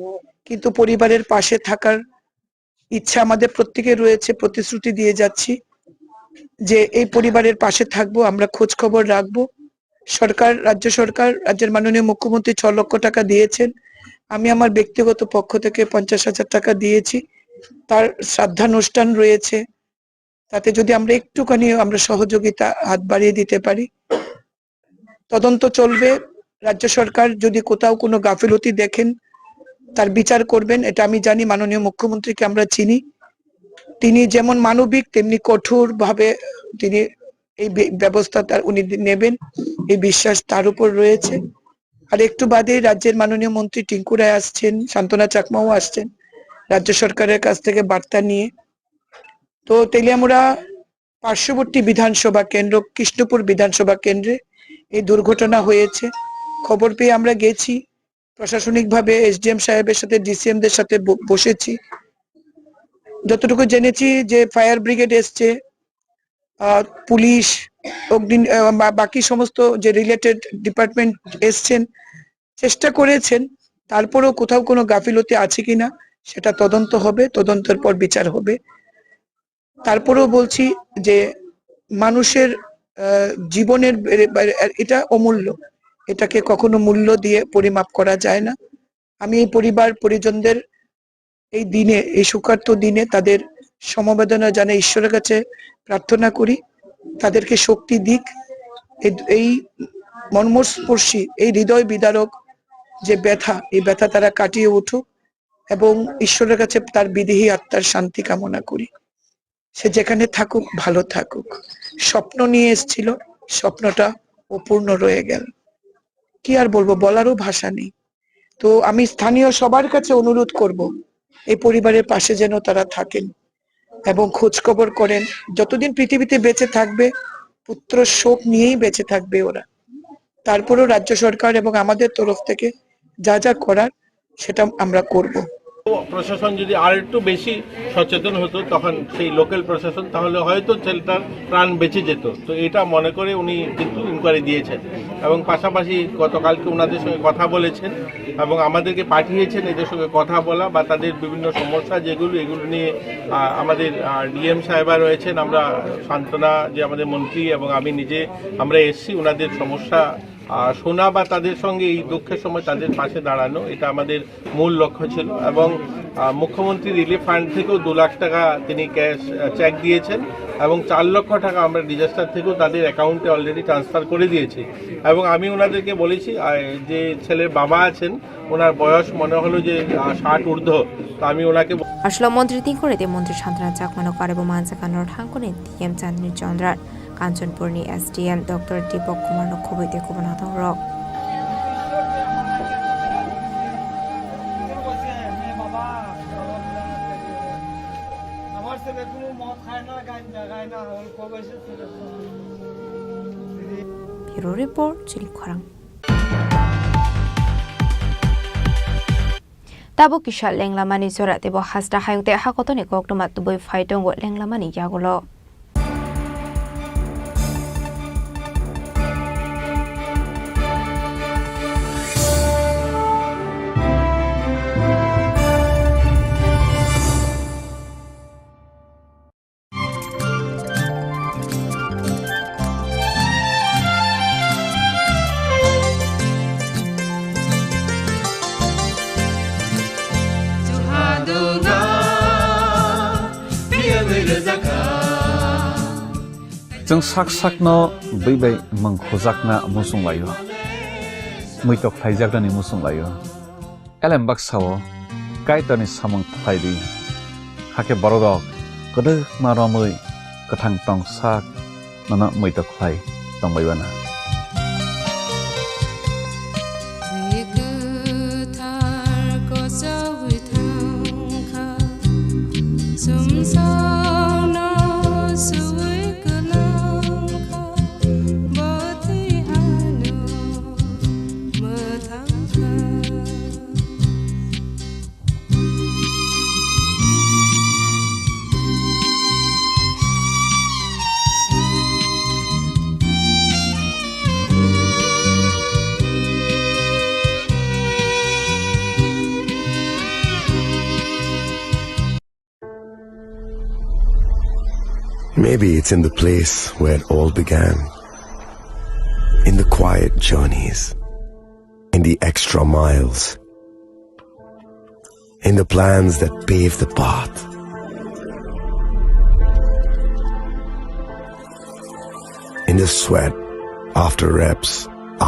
কিন্তু পরিবারের পাশে থাকার ইচ্ছা আমাদের প্রত্যেকের রয়েছে, প্রতিশ্রুতি দিয়ে যাচ্ছি যে এই পরিবারের পাশে থাকবো, আমরা খোঁজ খবর রাখবো। সরকার, রাজ্য সরকার, রাজ্যের মাননীয় মুখ্যমন্ত্রী ছ লক্ষ টাকা দিয়েছেন। আমি আমার ব্যক্তিগত পক্ষ থেকে পঞ্চাশ হাজার টাকা দিয়েছি। তার শ্রাদ্ধানুষ্ঠান রয়েছে, তাতে যদি আমরা একটুখানি আমরা সহযোগিতা হাত বাড়িয়ে দিতে পারি। তদন্ত চলবে। রাজ্য সরকার যদি কোথাও কোনো গাফিলতি দেখেন, তার বিচার করবেন, এটা আমি জানি। মাননীয় মুখ্যমন্ত্রীকে আমরা চিনি, তিনি যেমন মানবিক তেমনি কঠোরভাবে তিনি এই বে-, ব্যবস্থা তার, উনি নেবেন, এই বিশ্বাস তার উপর রয়েছে। আর একটু বাদে রাজ্যের মাননীয় মন্ত্রী টিঙ্কু রায় আসছেন, সান্ত্বনা চাকমাও আসছেন রাজ্য সরকারের কাছ থেকে বার্তা নিয়ে। তো তেলিয়ামুড়া পার্শ্ববর্তী বিধানসভা কেন্দ্র, কৃষ্ণপুর বিধানসভা কেন্দ্রে এই দুর্ঘটনা হয়েছে। খবর পেয়ে আমরা গেছি, প্রশাসনিকভাবে এসডিএম সাহেবের সাথে, ডিসিএম দের সাথে ব-, বসেছি। যতটুকু জেনেছি যে ফায়ার ব্রিগেড এসছে, আহ, পুলিশ, অগ্নি, আহ, বা-, বাকি সমস্ত যে রিলেটেড ডিপার্টমেন্ট এসছেন, চেষ্টা করেছেন, তারপরেও কোথাও কোনো গাফিলতি আছে কিনা সেটা তদন্ত হবে, তদন্তের পর বিচার হবে। তারপরেও বলছি যে মানুষের, আহ, জীবনের বে-, বে-, এটা অমূল্য, এটাকে কখনো মূল্য দিয়ে পরিমাপ করা যায় না। আমি এই পরিবার পরিজনদের এই দিনে, এই শোকার্ত দিনে তাদের সমবেদনা জানাই, ঈশ্বরের কাছে প্রার্থনা করি তাদেরকে শক্তি দিক, এই, এই মর্মস্পর্শী, এই হৃদয় বিদারক যে ব্যথা, এই ব্যথা তারা কাটিয়ে উঠুক এবং ঈশ্বরের কাছে তার বিদেহী আত্মার শান্তি কামনা করি। সে যেখানে থাকুক, ভালো থাকুক। স্বপ্ন নিয়ে এসছিল, স্বপ্নটা অপূর্ণ রয়ে গেল। কি আর বলবো, বলারও ভাষা নেই। তো আমি স্থানীয় সবার কাছে অনুরোধ করব, এই পরিবারের পাশে যেন তারা থাকেন এবং খোঁজ খবর করেন। যতদিন পৃথিবীতে বেঁচে থাকবে, পুত্র শোক নিয়েই বেঁচে থাকবে ওরা। তারপরেও রাজ্য সরকার এবং আমাদের তরফ থেকে যা যা করার, সেটা আমরা করব। প্রশাসন যদি আর একটু বেশি সচেতন হতো, তখন সেই লোকাল প্রশাসন, তাহলে হয়তো ছেলেটার প্রাণ বেঁচে যেত। তো এটা মনে করে উনি কিন্তু ইনকোয়ারি দিয়েছেন এবং পাশাপাশি গতকালকে ওনাদের সঙ্গে কথা বলেছেন এবং আমাদেরকে পাঠিয়েছেন এদের সঙ্গে কথা বলা বা তাদের বিভিন্ন সমস্যা যেগুলো, এগুলো নিয়ে, আহ, আমাদের, আহ, ডিএম সাহেবা রয়েছেন, আমরা সান্ত্বনা, যে আমাদের মন্ত্রী এবং আমি নিজে, আমরা এসছি ওনাদের সমস্যা, আহ, শোনা বা তাদের সঙ্গে এই দুঃখের সময় তাদের পাশে দাঁড়ানো, এটা আমাদের মূল লক্ষ্য ছিল। এবং, আহ, মুখ্যমন্ত্রী রিলিফ ফান্ড থেকেও দু লাখ টাকা তিনি ক্যাশ, আহ, চেক দিয়েছেন এবং চার লক্ষ টাকা আমরা ডিজাস্টার থেকেও তাদের অ্যাকাউন্টে অলরেডি ট্রান্সফার করে দিয়েছি। এবং আমি ওনাদেরকে বলেছি, আহ, যে ছেলের বাবা আছেন, ওনার বয়স মনে হলো যে, আহ, ষাট ঊর্ধ্ব, তো আমি ওনাকে ব- Aswlao montri tingkore tei montri Santana Chakmano karwi bo manjakha norok thangkuni D M Chandni Chandra, Kanchanpurni S D M Doctor Deepak Kumarno khobwi tei kubun hathongrok. Bureau Report, Chini Khorang. Tabuk kisa lenglamani jora teibo hasta hayung tei hakotoni koktwma tubui phai tongo lenglamani yagulo. Chwng sak sakno bwi bai mwng khujakna muchung laio, muitok khlaijaknani muchung laio. Elem baksa-o Kaitorni samung khlai di, hakhe bororok kwdwkma romwi kwthang tong sak nono muitok khlai tongbai uanw. Bwthar kochwi thangkha, sumsokno swi kwlangkha, bwtwi ano mwthangkha. Maybe it's in the place where it all began. In the quiet journeys, in the extra miles, in the plans that pave the path, in the sweat after reps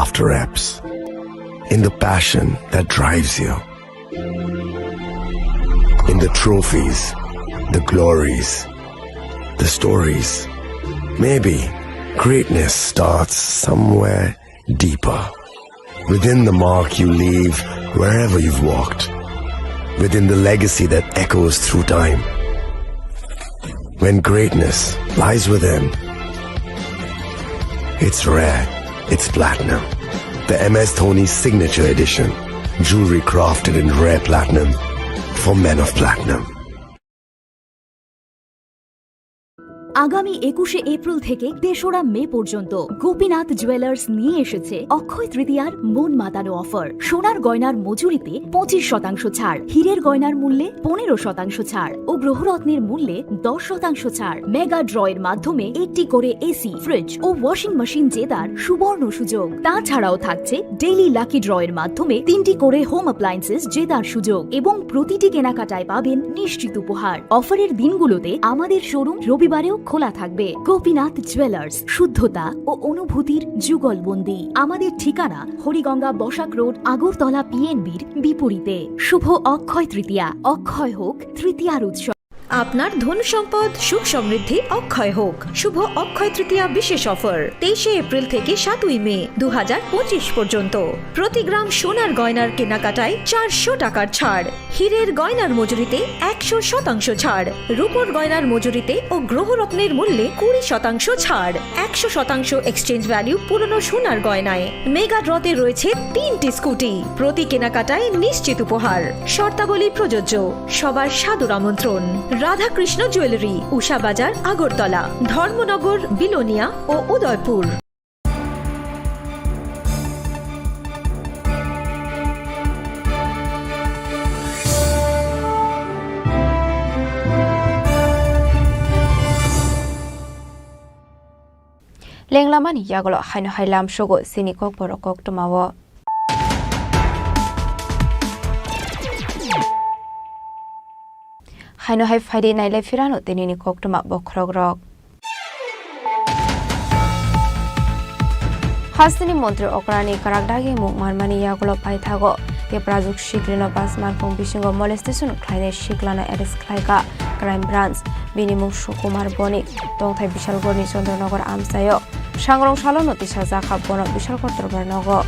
after reps, in the passion that drives you, in the trophies, the glories, the stories. Maybe greatness starts somewhere deeper. Within the mark you leave wherever you've walked. Within the legacy that echoes through time. When greatness lies within, it's rare, it's platinum. The M S Dhoni Signature Edition. Jewelry crafted in rare platinum for men of platinum. আগামী একুশে এপ্রিল থেকে তেসরা মে পর্যন্ত গোপীনাথ জুয়েলার্স নিয়ে এসেছে অক্ষয় তৃতীয়ার মন মাতানো অফার। সোনার গয়নার মজুরিতে পঁচিশ শতাংশ ছাড়, হীরের গয়নার মূল্যে পনেরো শতাংশ ছাড় ও গ্রহরত্নের মূল্যে দশ শতাংশ ছাড়। মেগা ড্রয়ের মাধ্যমে একটি করে এসি, ফ্রিজ ও ওয়াশিং মেশিন জেতার সুবর্ণ সুযোগ। তাছাড়াও থাকছে ডেইলি লাকি ড্রয়ের মাধ্যমে তিনটি করে হোম অ্যাপ্লায়েন্সেস জেতার সুযোগ এবং প্রতিটি কেনাকাটায় পাবেন নিশ্চিত উপহার। অফারের দিনগুলোতে আমাদের শোরুম রবিবারেও খোলা থাকবে। গোপীনাথ জুয়েলার্স, শুদ্ধতা ও অনুভূতির যুগলবন্দি। আমাদের ঠিকানা হরিগঙ্গা বসাক রোড, আগরতলা পিএনবির বিপরীতে। শুভ অক্ষয় তৃতীয়া, অক্ষয় হোক তৃতীয়ার উৎসব। আপনার ধন সম্পদ সুখ সমৃদ্ধি অক্ষয় হোক। শুভ অক্ষয় তৃতীয়া বিশেষ অফার, তেইশে এপ্রিল থেকে সাতই মে দু হাজার পঁচিশ পর্যন্ত। প্রতি গ্রাম সোনার গয়নার কেনাকাটায় চারশো টাকার ছাড়, হীরের গয়নার মজুরিতে একশো শতাংশ ছাড়, রূপোর গয়নার মজুরিতে ও গ্রহরত্নের মূল্যে কুড়ি শতাংশ ছাড়, একশো শতাংশ এক্সচেঞ্জ ভ্যালু পুরনো সোনার গয়নায়। মেগা ড্রতে রয়েছে তিনটি স্কুটি, প্রতি কেনাকাটায় নিশ্চিত উপহার। শর্তাবলী প্রযোজ্য। সবার সাদর আমন্ত্রণ। রাধাকৃষ্ণ জুয়েলারি, উষা বাজার, আগরতলা, ধর্মনগর, বিলোনিয়া ও Udaipur. Lenglamani yagulo haino hai lamsogo chini kokborok koktwmao. Haino hai phaidi nailai phirano tinini koktwma bokhorokrok. Hasteni montri okrani kwrak dagi mung manmani yagulo paithago. Tiprajwk siklino pas malkhung bisingo molestation khlainai siklano arrest khlaikha Crime Branch. Bini mung Sukumar Bonik, tongthai Bisalgorni Chandranogor amchaio. Sangrong salono tisajakha bono Bisalgor dorbar nogo.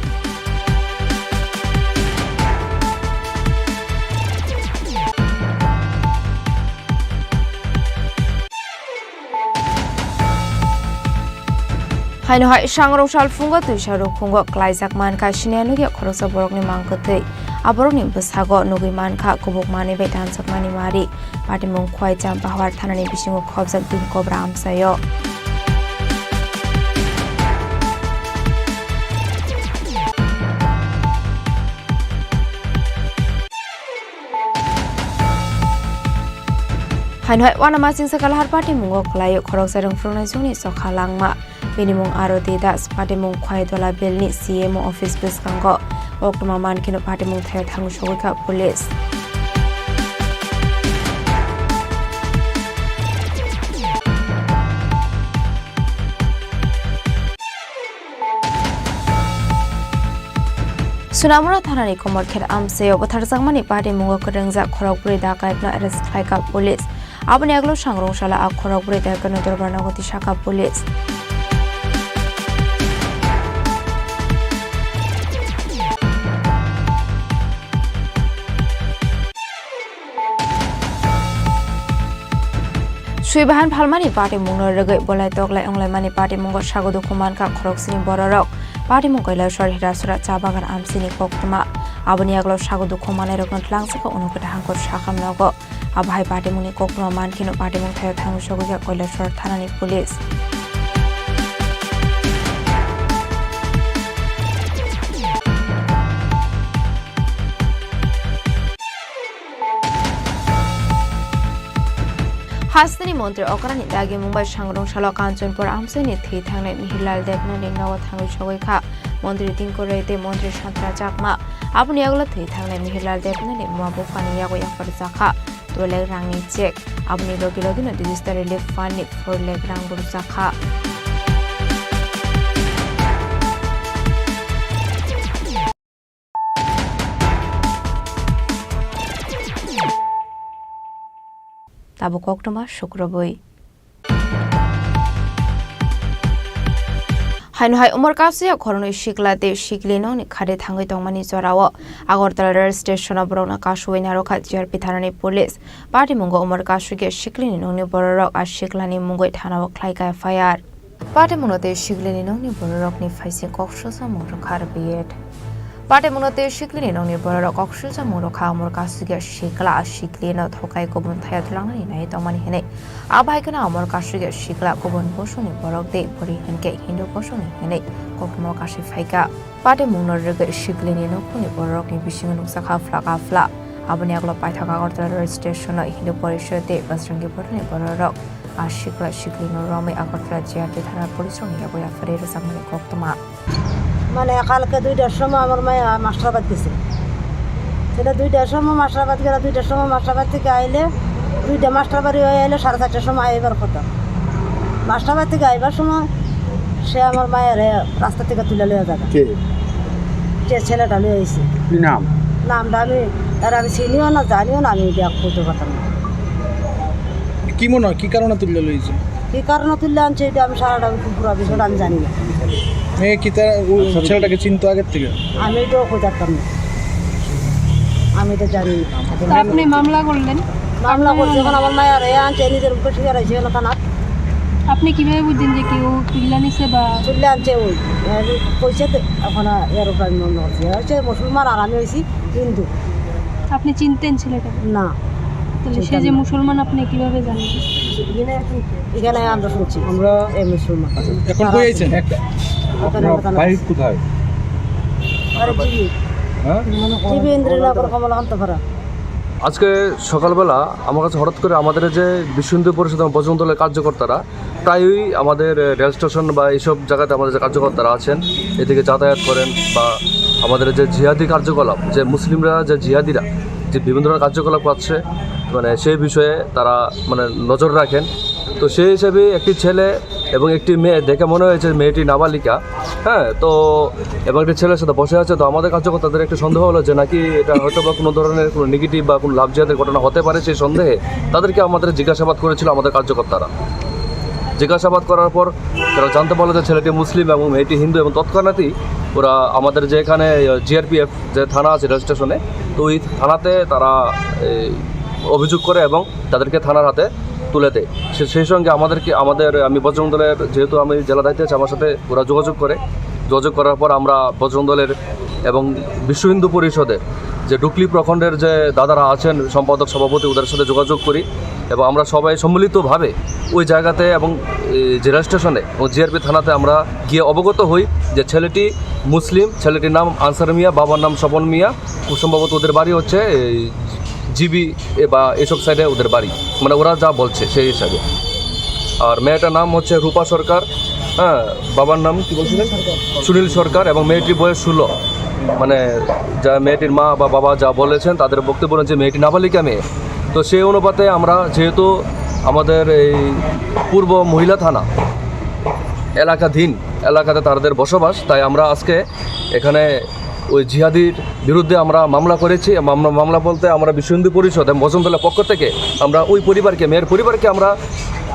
Haino hai sangrong sal phungo twisa rukhungo klaijak mankha siniya nukya khoroksa borokni mangkwtwi. A borokni bwsago nugwi mankha kubuk manwi bai tanjakmani mari. Patimung Khwai Champahawar thanani bisingo khobjak bini kobra amchaio. Haino hai uanama chingsa Kalahar patimungo kwlaio khoroksa rwngphuruknai chukni chokha langma. Bini mung Aroti Das, patimung Khwaidola Bellni C M O office bwskango. Koktwma mankheno patimung thaio thangwi sogwi kha police. Sonamura thanani Komorkhet amchaio butharjakmani patimungo kwrwngjak khorokbrwi dakaitno arrest khlaikha police. Aboni yagulo sangrong sala a khorokbrwi dakaitno dorbar nogo tisakha police. Swibahan phalmani patimungno rwgwi bolai toklai wnglaimani patimungo sago dukhu mankha khoroksini bororok. Patimung Kailasor Hirasora cha bagan amsini koktwma. Aboni yagulo sago dukhu mannairokno tlangsa khe unukwita hangkor sakha nogo. Abo hai patimungni koktwma mankheno patimung thaio thangwi sogwikha Kailasor thanani police. Hasteni montri okrani dagi Mumbai sangrong salo Kanchanpur amchaini thwi thangnai Mihirlal Debbarmani nogo thangwi sogwi kha. Montri Tinku Roy tei montri Santana Chakma. Aboni yagulo thwi thangnai Mihirlal Debbarmani mma buphani yago yapharjakha dui lakh rangni cheque. Aboni logi logino Disaster Relief Fund ni four lakh rang bo rwjakha. Tabuk koktwma sukrubwi. Haino hai Umar Kasui khoroknwi sikla tei sikli nokni khade thangwi tongmani jorao Agartala rail station-o borokno kasuwi narwkha G R P thanani police. Patimungo Umar Kasui khe siklini nokni bororok a siklani mungwi thanao khlaikha F I R. Patimungno tei siklini nokni bororokni phaising kok susamung rwkha R B I. Patimungno tei siklini nokni bororok kok susamung rwkha Umar Kasui khe sikla a siklino thokai kubun thaya twlangnani nai tongmani hinwi. Abo hai kheno Umar Kasui khe sikla kubun bosongni borok tei bwrwi hinkhe Hindu bosongni hinwi koktwma kasui phaikha. Patimungno rwgwi siklini nukhungni bororokni bisingo nukjakha phlak aphla. Aboni yagulo paithak Agartala rail station-o Hindu porishod tei Bajrangi Borani bororok a sikla siklino romwi Agartala G R T thana police-rokni yago yapharwi rwjakmani koktwma. মানে কালকে দুইটার সময় আমার মায়া মাস্টারবাদ গেছে। সেটা দুইটার সময় মাস্টারবাদ গেলে, দুইটার সময় মাস্টারবাদ থেকে আইলে, দুইটা মাস্টারবাড়ি হয়ে আইলে সাড়ে চারটার সময় আইবার কথা। মাস্টারবাড়ি থেকে আইবার সময় সে আমার মায়ের রাস্তা থেকে তুলে লইয়া যাবে। কে? যে ছেলেটা লইয়া আইছে। কি নাম? নামটা আমি, আর আমি চিনিও না, জানিও না, আমি এটা বলতে পারতাম না। কি মনে হয়, কি কারণে তুলে লইছে? কি কারণে তুলে আনছে, এটা আমি সারাটা, আমি পুরো বিষয়টা আমি জানি না। এ, কি তা, ও ছেলেটাকে চিনতো আগের থেকে? আমি এটাও কই পারতাম না, আমি এটা জানি না। তা আপনি মামলা করলেন? মামলা করছি, এখন আমার মায়ের এ আনছে, নিজের মুখে শুয়ে রয়েছে, এলো থানা। আপনি কিভাবে বুঝছেন যে কেউ তুলে আনছে বা? তুলে আনছে ওই, এ, কইছে তো, এখন আর এর উপরে আমি মামলা করছি। হচ্ছে মুসলমান আর আমি হইছি হিন্দু। আপনি চিনতেন ছেলেটাকে? না। তাহলে সে চিনতাম যে না। মুসলমান, আপনি কিভাবে জানলেন? এখানে আমরা শুনছি। আমরা এ মুসলমান। আচ্ছা, এখন কই আছেন? এখানে আপনার আমরা বাড়ি কোথায়? আরে জি। হ্যাঁ? জি বি ইন্দ্রনগর কমলাকান্ত পাড়া। আজকে সকালবেলা আমার কাছে হঠাৎ করে আমাদের যে বিশ্ব হিন্দু পরিষদ এবং বজরং দলের কার্যকর্তারা প্রায়ই আমাদের, এ, রেল স্টেশন বা এইসব জায়গাতে আমাদের যে কার্যকর্তারা আছেন, এদিকে যাতায়াত করেন বা আমাদের যে জিহাদি কার্যকলাপ, যে মুসলিমরা, যে জিহাদিরা যে বিভিন্ন ধরনের কার্যকলাপ করছে, মানে, সেই বিষয়ে তারা, মানে, নজর রাখেন। তো সেই হিসাবে একটি ছেলে এবং একটি মেয়ে দেখে মনে হয়েছে মেয়েটি নাবালিকা, হ্যাঁ, তো এবং একটি ছেলের সাথে বসে আছে। তো আমাদের কার্যকর্তাদের একটু সন্দেহ হলো যে নাকি এটা হয়তো বা কোনো ধরনের কোনো নেগেটিভ বা কোনো লাভ জিহাদের ঘটনা হতে পারে, সেই সন্দেহে তাদেরকে আমাদের জিজ্ঞাসাবাদ করেছিল আমাদের কার্যকর্তারা। জিজ্ঞাসাবাদ করার পর তারা জানতে পারলো যে ছেলেটি মুসলিম এবং মেয়েটি হিন্দু, এবং তৎক্ষণাৎই ওরা আমাদের যে এখানে জি আর পি এফ যে থানা আছে রেল স্টেশনে, তো ওই থানাতে তারা এই অভিযোগ করে এবং তাদেরকে থানার হাতে তুলে দেয়। সে-, সেই সঙ্গে আমাদেরকে, আমাদের, আমি বজরং দলের, যেহেতু আমি জেলা দায়িত্বে আছি, আমার সাথে ওরা যোগাযোগ করে। যোগাযোগ করার পর আমরা বজরং দলের এবং বিশ্ব হিন্দু পরিষদের যে ডুকলি প্রখণ্ডের যে দাদারা আছেন, সম্পাদক, সভাপতি, ওদের সাথে যোগাযোগ করি এবং আমরা সবাই সম্মিলিতভাবে ওই জায়গাতে এবং এই যে রেল স্টেশনে এবং জি আর পি থানাতে আমরা গিয়ে অবগত হই যে ছেলেটি মুসলিম, ছেলেটির নাম আনসার মিয়া, বাবার নাম স্বপন মিয়া। খুব সম্ভবত ওদের বাড়ি হচ্ছে এই জি বি এ বা এসব সাইডে ওদের বাড়ি, মানে, ওরা যা বলছে সেই হিসাবে। আর মেয়েটার নাম হচ্ছে রূপা সরকার, হ্যাঁ, বাবার নাম কি বলছিলেন? সুনীল সরকার। এবং মেয়েটির বয়স ষোলো। মানে, যা মেয়েটির মা বা বাবা যা বলেছেন, তাদের বক্তব্য অনুযায়ী মেয়েটি নাবালিকা মেয়ে। তো সেই অনুপাতে আমরা যেহেতু আমাদের এই পূর্ব মহিলা থানা এলাকাধীন এলাকাতে তাদের বসবাস, তাই আমরা আজকে এখানে ওই জিহাদির বিরুদ্ধে আমরা মামলা করেছি। মামলা মামলা বলতে আমরা বিশ্ব হিন্দু পরিষদ এবং বজরং দলের পক্ষ থেকে আমরা ওই পরিবারকে, মেয়ের পরিবারকে আমরা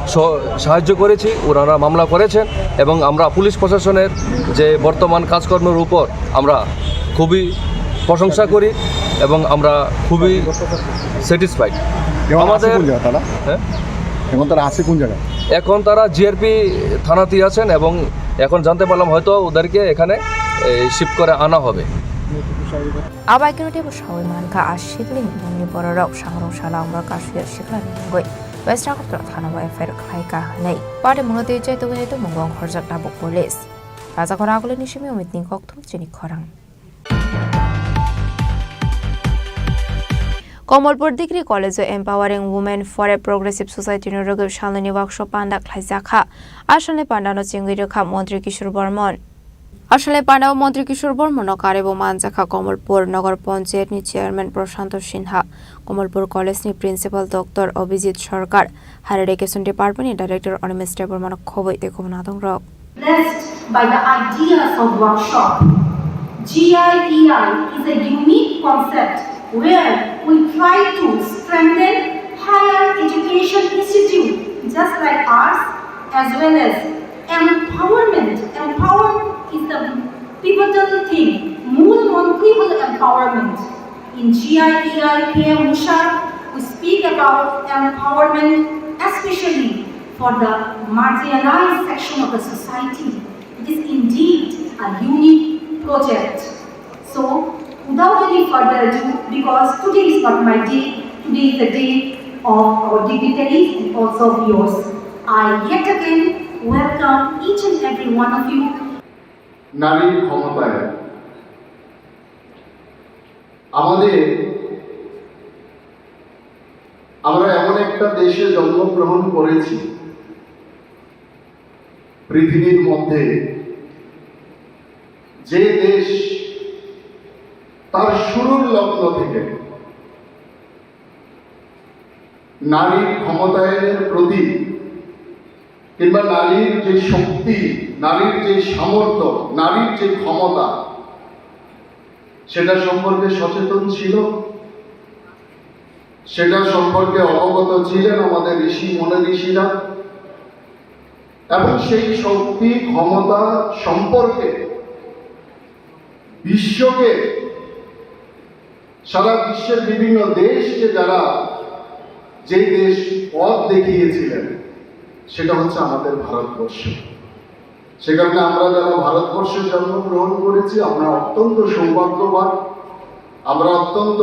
স- সাহায্য করেছি। ওনারা মামলা করেছেন এবং আমরা পুলিশ প্রশাসনের যে বর্তমান কাজকর্মের উপর আমরা খুবই প্রশংসা করি এবং আমরা খুবই স্যাটিসফাইড। এবং আছে আমাদের কোন জায়গা তারা? হ্যাঁ? এখন তারা আছে কোন জায়গায়? এখন তারা জিআরপি থানাতেই আছেন এবং এখন জানতে পারলাম হয়তো ওদেরকে এখানে শিফট করে আনা হবে। Abai kwrwi teibo sawi mankha, a sikling bumni bororok sangrong sala wngma kasu ya sikla ni mungwi West Agartala thana o F I R khlai ka hwnwi. Party mungno twi chai tongwi hai tongmung wng khorjak tabuk police. Rajakhor Agulini simi Omit ni kokthum chini khorang. Komolpur Degree College o Empowering Women for a Progressive Society ni rwgwi salnwini workshop panda khlaijakha. A salni pandano chengwi rwkha Montri Kishore Bormon. A salni pandao Montri Kishore Bormono karwibo manjakha Komolpur Nagar Panchayat ni Chairman Prashanto Sinha, Komolpur College ni Principal Doctor Abhijit Sarkar, Higher Education Department ni Director Animesh Debbarma no khobwi tei kubun adongrok. Blessed by the ideas of workshop. G I E I is a unique concept where we try to strengthen higher education institute just like ours, as well as empowerment. Empowerment is the pivotal thing. Mul montri holo empowerment. In G I E I P M Usha, we speak about empowerment, especially for the marginalized section of the society. It is indeed a unique project. So, without any further ado, because today is not my day, today is the day of our dignitaries and also of yours. I yet again welcome each and every one of you. নারীর ক্ষমতায়ন। আমাদের, আমরা এমন একটা দেশে জন্মগ্রহণ করেছি পৃথিবীর মধ্যে, যে দেশ তার শুরুর লগ্ন থেকে নারীর ক্ষমতায়নের প্রতি কিংবা নারীর যে শক্তি, নারীর যে সামর্থ্য, নারীর যে ক্ষমতা, সেটা সম্পর্কে সচেতন ছিল, সেটা সম্পর্কে অবগত ছিলেন আমাদের ঋষি মুনি ঋষিরা। এবং সেই শক্তি ক্ষমতা সম্পর্কে বিশ্বকে, সারা বিশ্বের বিভিন্ন দেশকে যারা, যে দেশ পথ দেখিয়েছিলেন, সেটা হচ্ছে আমাদের ভারতবর্ষ। সে কারণে আমরা যারা ভারতবর্ষে জন্মগ্রহণ করেছি, আমরা অত্যন্ত সৌভাগ্যবান, আমরা অত্যন্ত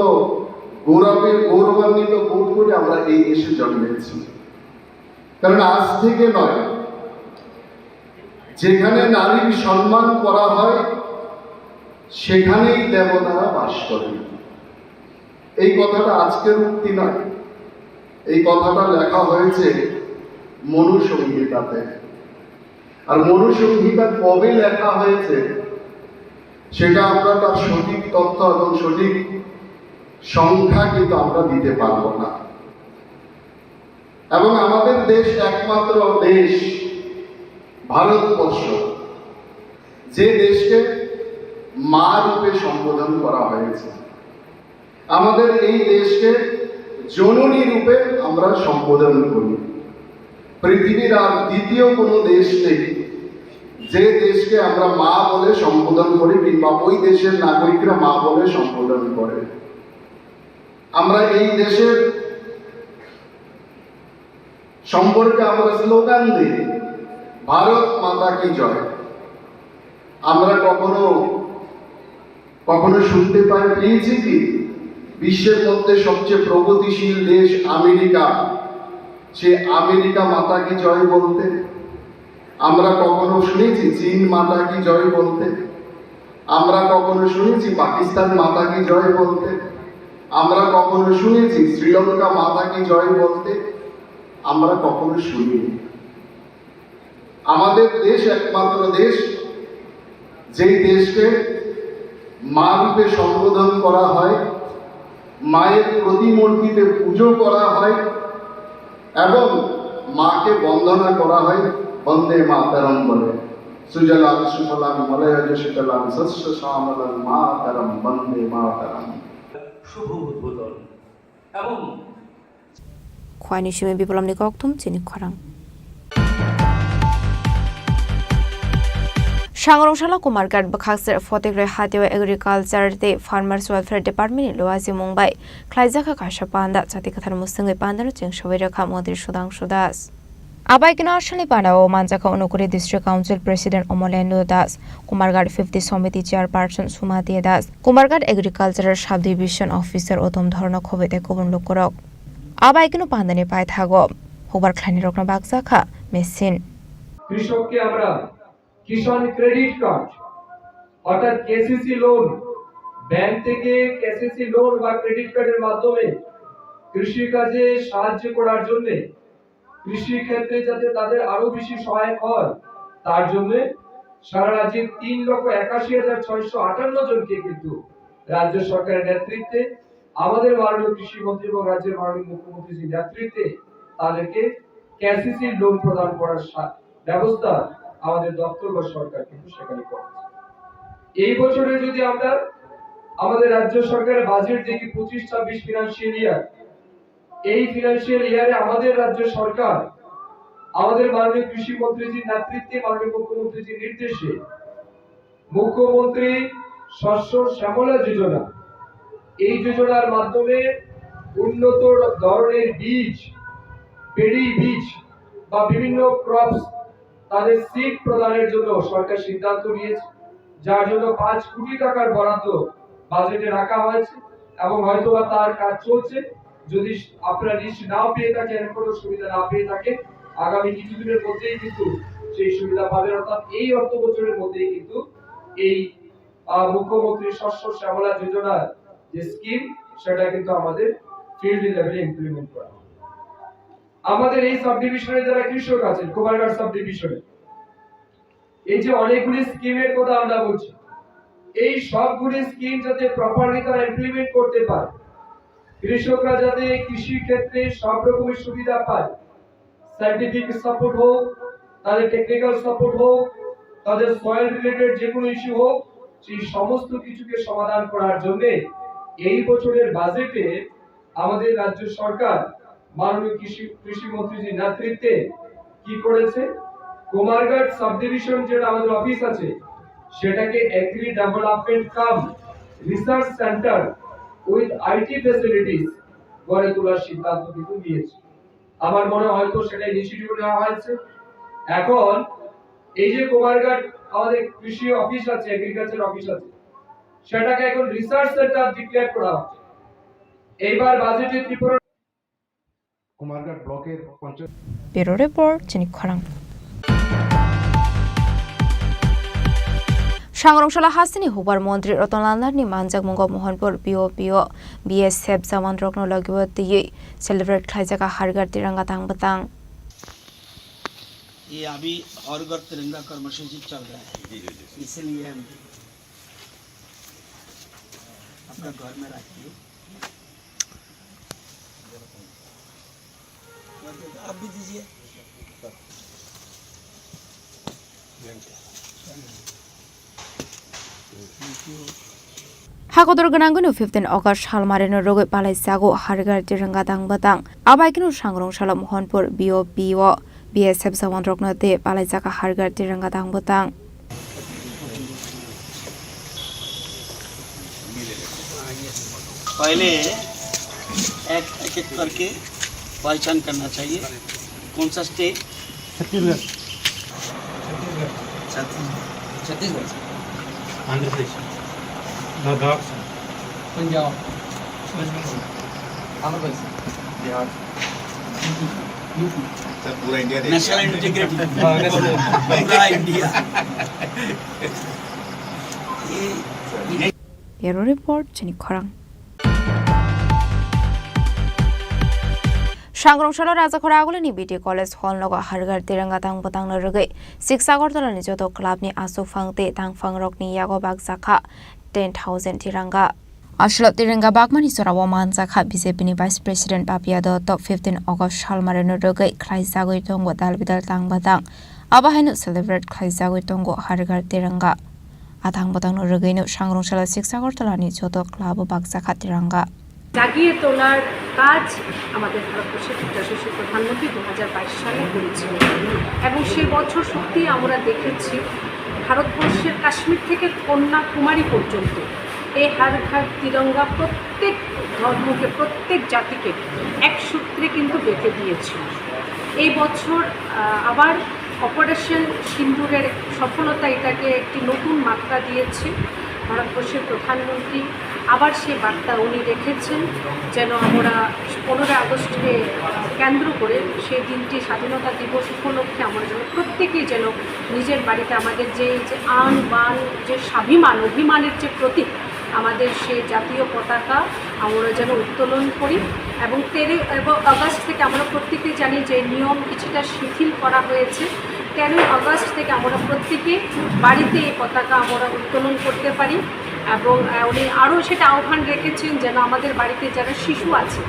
গৌরবে, গৌরবান্বিত বোধ করি আমরা এই দেশে জন্মেছি। কারণ আজ থেকে নয়, যেখানে নারীর সম্মান করা হয়, সেখানেই দেবতারা বাস করেন। এই কথাটা আজকের উক্তি নয়, এই কথাটা লেখা হয়েছে মনুসংহিতাতে। আর মনুসংহিতা কবে লেখা হয়েছে, সেটা আমরা তার সঠিক তথ্য এবং সঠিক সংখ্যা কিন্তু আমরা দিতে পারবো না। এবং আমাদের দেশ একমাত্র দেশ, ভারতবর্ষ, যে দেশকে মা রূপে সম্বোধন করা হয়েছে। আমাদের এই দেশকে জননী রূপে আমরা সম্বোধন করি। পৃথিবীর আর দ্বিতীয় কোনো দেশ নেই, যে দেশকে আমরা মা বলে সম্বোধন করি কিংবা ওই দেশের নাগরিকরা মা বলে সম্বোধন করে। আমরা এই দেশের সম্পর্কে আমরা স্লোগান দিই, "ভারত মাতা কি জয়।" আমরা কখনো, কখনো শুনতে পাই, পেয়েছি কি, বিশ্বের মধ্যে সবচেয়ে প্রগতিশীল দেশ আমেরিকা, সে আমেরিকা মাতা কি জয় বলতে? আমরা কখনো শুনেছি চীন মাতা কি জয় বলতে? আমরা কখনো শুনেছি পাকিস্তান মাতা কি জয় বলতে? আমরা কখনো শুনেছি শ্রীলঙ্কা মাতা কি জয় বলতে? আমরা কখনো শুনিনি। আমাদের দেশ একমাত্র দেশ, যেই দেশকে মা রূপে সম্বোধন করা হয়, মায়ের প্রতিমূর্তিতে পুজো করা হয় এবং মাকে বন্দনা করা হয় বন্দে মাতরম বলে। সুজলাং সুফলাং মলয়জ শীতলাং শস্য শ্যামলাং মাতরম বন্দে মাতরম। শুভ উদ্বোধন এবং Khwani simi Biplopni kokthum chini khorang. Sangrong sala Kumarghat bwkhakser Photekre hatio Agriculture tei Farmers Welfare Department ni luaji mung bai khlaijak kha kaisa panda. Chati kwthar mwswngwi pandano cheng sogwi rwkha Montri Sudhangshu Das. Abai kino aswlni pandao manjakha Unukuri District Council President Omolendu Das, Kumarghat fifty Somiti Chairperson Sumati Das, Kumarghat Agricultural Subdivision Officer Utom Dhorno Khoboi tei kubun lukurok. Abai kino pandani paithago hubar khlainirokno bakjakha machine. কৃষককে আমরা কিষাণ credit card অর্থাৎ KCC loan, bank থেকে KCC loan বা ক্রেডিট কার্ডের মাধ্যমে কৃষিকাজে সাহায্য করার জন্য, কৃষি ক্ষেত্রে যাতে তাদের আরো বেশি সহায়ক হয়, তার জন্য সারা রাজ্যের তিন লক্ষ একাশি হাজার ছয়শো আটান্ন জনকে কিন্তু রাজ্য সরকারের নেতৃত্বে, আমাদের মাননীয় কৃষি মন্ত্রী এবং রাজ্যের মাননীয় মুখ্যমন্ত্রীজির নেতৃত্বে তাদেরকে কেসিসি লোন প্রদান করার সা-, ব্যবস্থা আমাদের দপ্তর বা সরকার কিন্তু সেখানে করেছে। এই বছরে যদি আমরা আমাদের রাজ্য সরকারের বাজেট দেখি পঁচিশ ছাব্বিশ ফিনান্সিয়াল ইয়ার, এই ফিনান্সিয়াল ইয়ারে আমাদের রাজ্য সরকার আমাদের মাননীয় কৃষি মন্ত্রীজির নেতৃত্বে, মাননীয় মুখ্যমন্ত্রীজির নির্দেশে মুখ্যমন্ত্রী শস্য শ্যামলা যোজনা, এই যোজনার মাধ্যমে উন্নত ধরনের বীজ, পেডি বীজ বা বিভিন্ন ক্রপস, তাদের সিড প্রদানের জন্য সরকার সিদ্ধান্ত নিয়েছে, যার জন্য পাঁচ কোটি টাকার বরাদ্দ বাজেটে রাখা হয়েছে এবং হয়তোবা তার কাজ চলছে। যদি আপনারা লিস্ট নাও পেয়ে থাকেন, কোনো সুবিধা না পেয়ে থাকেন, আগামী কিছুদিনের মধ্যেই কিন্তু সেই সুবিধা পাবেন। অর্থাৎ এই অর্থ বছরের মধ্যেই কিন্তু এই, আহ, মুখ্যমন্ত্রী শস্য শ্যামলা যোজনার যে স্কিম, সেটা কিন্তু আমাদের ফিল্ড লেভেলে ইমপ্লিমেন্ট করা হবে। আমাদের এই সাবডিভিশনে যারা কৃষক আছেন, কুমারঘাট সাবডিভিশনে, এই যে অনেকগুলি স্কিমের কথা আমরা বলছি, এই সবগুলি স্কিম যাতে প্রপারলি তারা ইমপ্লিমেন্ট করতে পারে, কৃষকরা যাতে কৃষি ক্ষেত্রে সব রকমের সুবিধা পায়, সায়েন্টিফিক সাপোর্ট হোক, তাদের টেকনিক্যাল সাপোর্ট হোক, তাদের সয়েল রিলেটেড যে কোনো ইস্যু হোক, সেই সমস্ত কিছুকে সমাধান করার জন্য এই বছরের বাজেটে আমাদের রাজ্য সরকার মাননীয় কৃষি, কৃষি মন্ত্রীজির নেতৃত্বে কি করেছে, কুমারঘাট সাবডিভিশন যেটা আমাদের অফিস আছে, সেটাকে agri development cum research centre with IT facilities গড়ে তোলার সিদ্ধান্ত কিন্তু নিয়েছে। আমার মনে হয় হয়তো সেটা ইনিশিয়েটিভ নেওয়া হয়েছে। এখন এই যে কুমারঘাট আমাদের কৃষি অফিস আছে, এগ্রিকালচার অফিস আছে, সেটাকে এখন রিসার্চ সেন্টার ডিক্লেয়ার করা হচ্ছে। এইবার বাজেটে ত্রিপুরা কুমারঘাট ব্লকের panchayat Bureau Report, chini khorang. Sangrong sala hasteni hubar montri Rotonlal Nath ni manjak mungo Mohanpur P O P o B S F jawan rokno logi o twiwi celebrate khlaijak a Har Ghar Tiranga tang bwtang. ये अभी हर घर तिरंगा कर्मसूची चल रहा है, इसलिए हम अपना घर में रखिए। आप भी दीजिए। Hakotor gwnangwino fifteen August salmarino rwgwi palaijago Har Ghar Tiranga tang bwtang. Abaikeno Sangrong salo Mohanpur B O P o B S F jawanrokno tei palaijak Har Ghar Tiranga tang bwtang. पहले एक, एक, एक करके पहचान करना चाहिए। कौन सा स्टेट? छत्तीसगढ़। छत्तीसगढ़। छत्तीसगढ़। आंध्र प्रदेश। लद्दाख। पंजाब। वेस्ट बंगाल। आंध्र प्रदेश। बिहार। यूपी। यूपी। सर, पूरा इंडिया देख नेशनल लिया। इंटीग्रिटी। हाँ, नेशनल। पूरा इंडिया। ये, ये Bureau Report, chini khorang. Sangrong salo Rajakhora agulini B D College hall nogo Har Ghar Tiranga tang bwtangno rwgwi Six Agartala ni joto club ni aswk phang tei tang phang rokni yago bakjakha ten thousand tiranga. Aswk tiranga bakmani jorao manjakha B J P ni Vice President Papiya Dotto fifteen August salmarino rwgwi khlaijagwi tongo dal bidal tang bwtang. Abo haino celebrate khlaijagwi tongo Har Ghar Tiranga. Athang bwtangno rwgwino Sangrong Salo Six Agartala ni joto club o bakjakha Tiranga. জাগিয়ে তোলার কাজ আমাদের ভারতবর্ষের যশস্বী প্রধানমন্ত্রী দু হাজার বাইশ সালে করেছিলেন এবং সেই বছর সত্যি আমরা দেখেছি ভারতবর্ষের কাশ্মীর থেকে কন্যাকুমারী পর্যন্ত এই হার ঘার তিরঙ্গা প্রত্যেক ধর্মকে, প্রত্যেক জাতিকে এক সূত্রে কিন্তু বেঁধে দিয়েছিল। এই বছর আহ, আবার অপারেশন সিন্দুরের সফলতা এটাকে একটি নতুন মাত্রা দিয়েছে। ভারতবর্ষের প্রধানমন্ত্রী আবার সে বার্তা উনি রেখেছেন, যেন আমরা পনেরোই আগস্টকে কেন্দ্র করে সেই দিনটি, স্বাধীনতা দিবস উপলক্ষে আমরা যেন প্রত্যেকেই যেন নিজের বাড়িতে আমাদের যে এই যে আন বান, যে স্বাভিমান, অভিমানের যে প্রতীক, আমাদের সেই জাতীয় পতাকা আমরা যেন উত্তোলন করি। এবং তেরোই এবং আগস্ট থেকে আমরা প্রত্যেকেই জানি যে নিয়ম কিছুটা শিথিল করা হয়েছে। তেরোই আগস্ট থেকে আমরা প্রত্যেকে বাড়িতে এই পতাকা আমরা উত্তোলন করতে পারি। এবং আহ, উনি আরও সেটা আহ্বান রেখেছেন যেন আমাদের বাড়িতে যারা শিশু আছে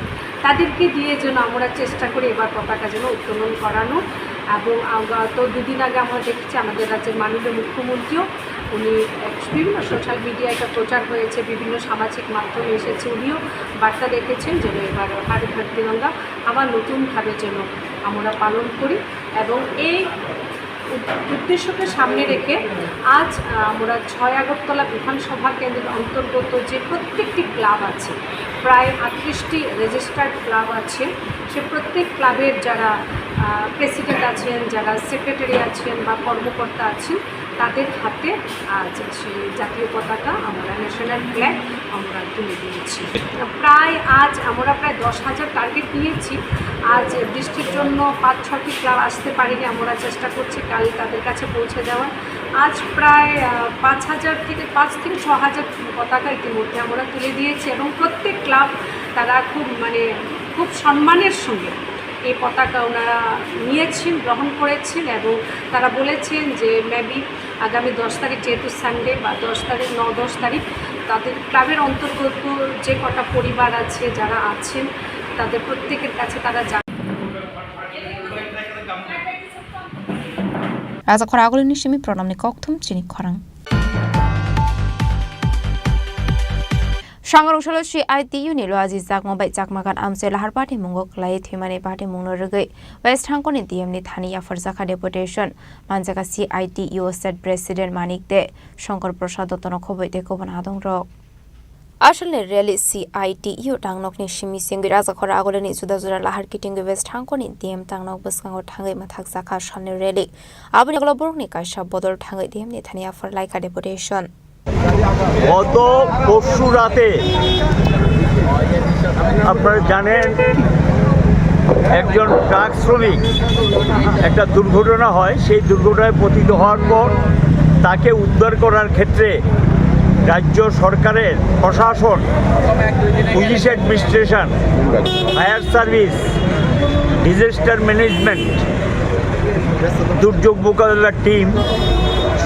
তাদেরকে দিয়ে যেন আমরা চেষ্টা করি এবার পতাকা যেন উত্তোলন করানো। এবং আমরা তো দুদিন আগে আমরা দেখেছি আমাদের রাজ্যের মাননীয় মুখ্যমন্ত্রীও উনি এক বিভিন্ন সোশ্যাল মিডিয়ায় এটা প্রচার হয়েছে, বিভিন্ন সামাজিক মাধ্যমে এসেছে, উনিও বার্তা রেখেছেন যেন এবার হার ঘর তিরঙ্গা আবার নতুনভাবে যেন আমরা পালন করি। এবং এই উদ-, উদ্দেশ্যকে সামনে রেখে আজ, আহ, আমরা ছয় আগরতলা বিধানসভা কেন্দ্রের অন্তর্গত যে প্রত্যেকটি ক্লাব আছে, প্রায় আটত্রিশটি রেজিস্টার্ড ক্লাব আছে, সে প্রত্যেক ক্লাবের যারা, আহ, প্রেসিডেন্ট আছেন, যারা সেক্রেটারি আছেন বা কর্মকর্তা আছেন, তাদের হাতে আজ সেই জাতীয় পতাকা, আমরা ন্যাশনাল ফ্ল্যাগ আমরা তুলে দিয়েছি। প্রায় আজ আমরা প্রায় দশ হাজার টার্গেট নিয়েছি। আজ বৃষ্টির জন্য পাঁচ ছয়টি ক্লাব আসতে পারেনি, আমরা চেষ্টা করছি কাল তাদের কাছে পৌঁছে দেওয়ার। আজ প্রায়, আহ, পাঁচ হাজার থেকে, পাঁচ থেকে ছ হাজার পতাকা ইতিমধ্যে আমরা তুলে দিয়েছি এবং প্রত্যেক ক্লাব তারা খুব, মানে, খুব সম্মানের সঙ্গে এই পতাকা ওনারা নিয়েছেন, গ্রহণ করেছেন এবং তারা বলেছেন যে মেবি আগামী দশ তারিখ, যেহেতু সানডে বা দশ তারিখ, ন দশ তারিখ, তাদের ক্লাবের অন্তর্গত যে কটা পরিবার আছে, যারা আছেন, তাদের প্রত্যেকের কাছে তারা যা- Raja khorang agulini simi pranamni kokthum chini khorang. Sangrong Salo C I T U ni Luaji Chakma bai Chakma Gan Amchoi Lahar Party mungo kwlai thwimani party mungno rwgwi West Hangkoni D M ni thani yapharjakha deputation. Manjaka C I T U State President Manik de Shankar Prasad Dottono khoboi tei kubun adongrok. Asalni rally C I T U tangnokni simi sengwi Rajakhor Agulini juda juda lahar kitingwi West Hangkoni D M tangnok bwskango thangwi mwthakjakha salni rally. Aboni ulo borokni kaisa bodol thangwi D M ni thani aphar laikha deputation. গত পরশু রাতে আপনারা জানেন, একজন ট্রাক শ্রমিক একটা দুর্ঘটনা হয়। সেই দুর্ঘটনায় পতিত হওয়ার পর তাকে উদ্ধার করার ক্ষেত্রে রাজ্য সরকারের প্রশাসন, police administration, fire service, disaster management, দুর্যোগ মোকাবেলা টিম,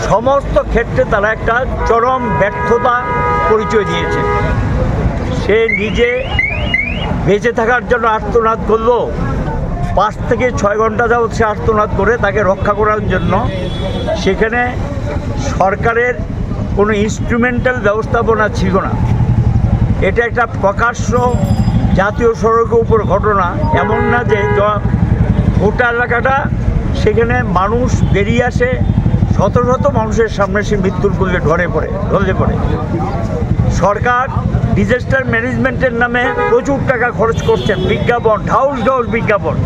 সমস্ত ক্ষেত্রে তারা একটা চরম ব্যর্থতা পরিচয় দিয়েছে। সে নিজে বেঁচে থাকার জন্য আর্তনাদ করলো, পাঁচ থেকে ছয় ঘন্টা যাবৎ সে আর্তনাদ করে তাকে রক্ষা করার জন্য। সেখানে সরকারের কোনো ইনস্ট্রুমেন্টাল ব্যবস্থাপনা ছিল না। এটা একটা প্রকাশ্য জাতীয় সড়কের উপর ঘটনা, এমন না যে জ-, গোটা এলাকাটা, সেখানে মানুষ বেরিয়ে আসে, শত শত মানুষের সামনে সে মৃত্যুর কোলে ঢলে পড়ে, ঢলে পড়ে। সরকার ডিজাস্টার ম্যানেজমেন্টের নামে প্রচুর টাকা খরচ করছে, বিজ্ঞাপন, ঢাউস ঢাউস বিজ্ঞাপন,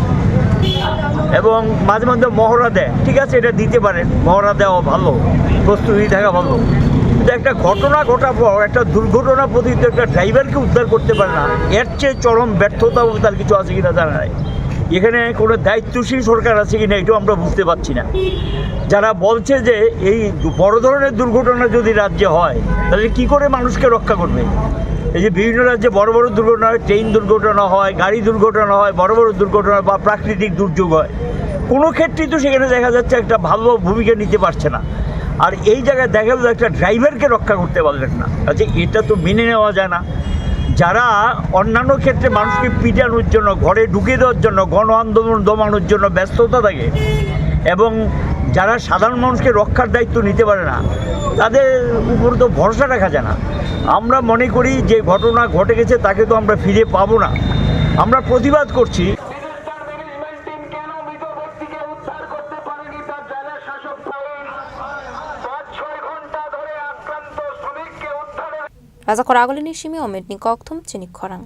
এবং মাঝে মধ্যে মহড়া দেয়। ঠিক আছে, এটা দিতে পারেন, মহড়া দেওয়া ভালো, প্রস্তুতি থাকা ভালো, কিন্তু একটা ঘটনা ঘটার পর, একটা দুর্ঘটনা পতিত একটা ড্রাইভারকে উদ্ধার করতে পারে না, এর চেয়ে চরম ব্যর্থতা বলতে আর কিছু আছে কিনা জানা নাই। এখানে কোনো দায়িত্বশীল সরকার আছে কিনা, এটাও আমরা বুঝতে পারছি না। যারা বলছে যে এই বড় ধরনের দুর্ঘটনা যদি রাজ্যে হয়, তাহলে কি করে মানুষকে রক্ষা করবে? এই যে বিভিন্ন রাজ্যে বড় বড় দুর্ঘটনা হয়, ট্রেন দুর্ঘটনা হয়, গাড়ি দুর্ঘটনা হয়, বড় বড় দুর্ঘটনা বা প্রাকৃতিক দুর্যোগ হয়, কোনো ক্ষেত্রেই তো সেখানে দেখা যাচ্ছে একটা ভালো ভূমিকা নিতে পারছে না। আর এই জায়গায় দেখা গেল একটা ড্রাইভারকে রক্ষা করতে পারলেন না। আচ্ছা, এটা তো মেনে নেওয়া যায় না। যারা অন্যান্য ক্ষেত্রে মানুষকে পিটানোর জন্য, ঘরে ঢুকে দেওয়ার জন্য, গণ আন্দোলন দমানোর জন্য ব্যস্ততা থাকে এবং যারা সাধারণ মানুষকে রক্ষার দায়িত্ব নিতে পারে না, তাদের উপরে তো ভরসা রাখা যায় না। আমরা মনে করি যে ঘটনা ঘটে গেছে, তাকে তো আমরা ফিরে পাবো না। আমরা প্রতিবাদ করছি। Rajakhor agulini simi ometni kokthum chini khorang.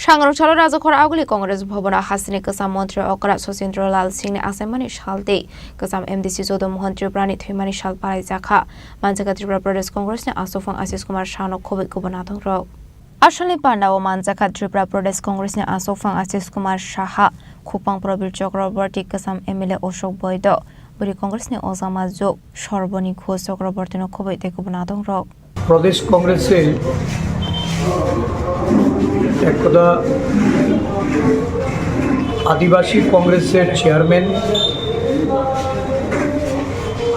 Sangrok salo Rajakhor aguli Congress bhabono hasteni kwcham montri okra Sachindra Lal Singhni achaimani sal tei kwcham M D C Jodu Mohan Tripurani thwimani sal palaijakha. Manjakha Tripura Pradesh Congressni aswkphang Ashish Kumar Shahno khobwi kubun nathongrok. Asalni pandao manjakha Tripura Pradesh Congressni aswkphang Ashish Kumar Saha, Khupang Prabir Chakraborty, kwcham M L A Ashok Boido, bwrwi Congressni ojama jwk Sorboni Ghosh Chakrabortyno khobwi tei kubun nathongrok. প্রদেশ কংগ্রেসের একদা আদিবাসী কংগ্রেসের চেয়ারম্যান,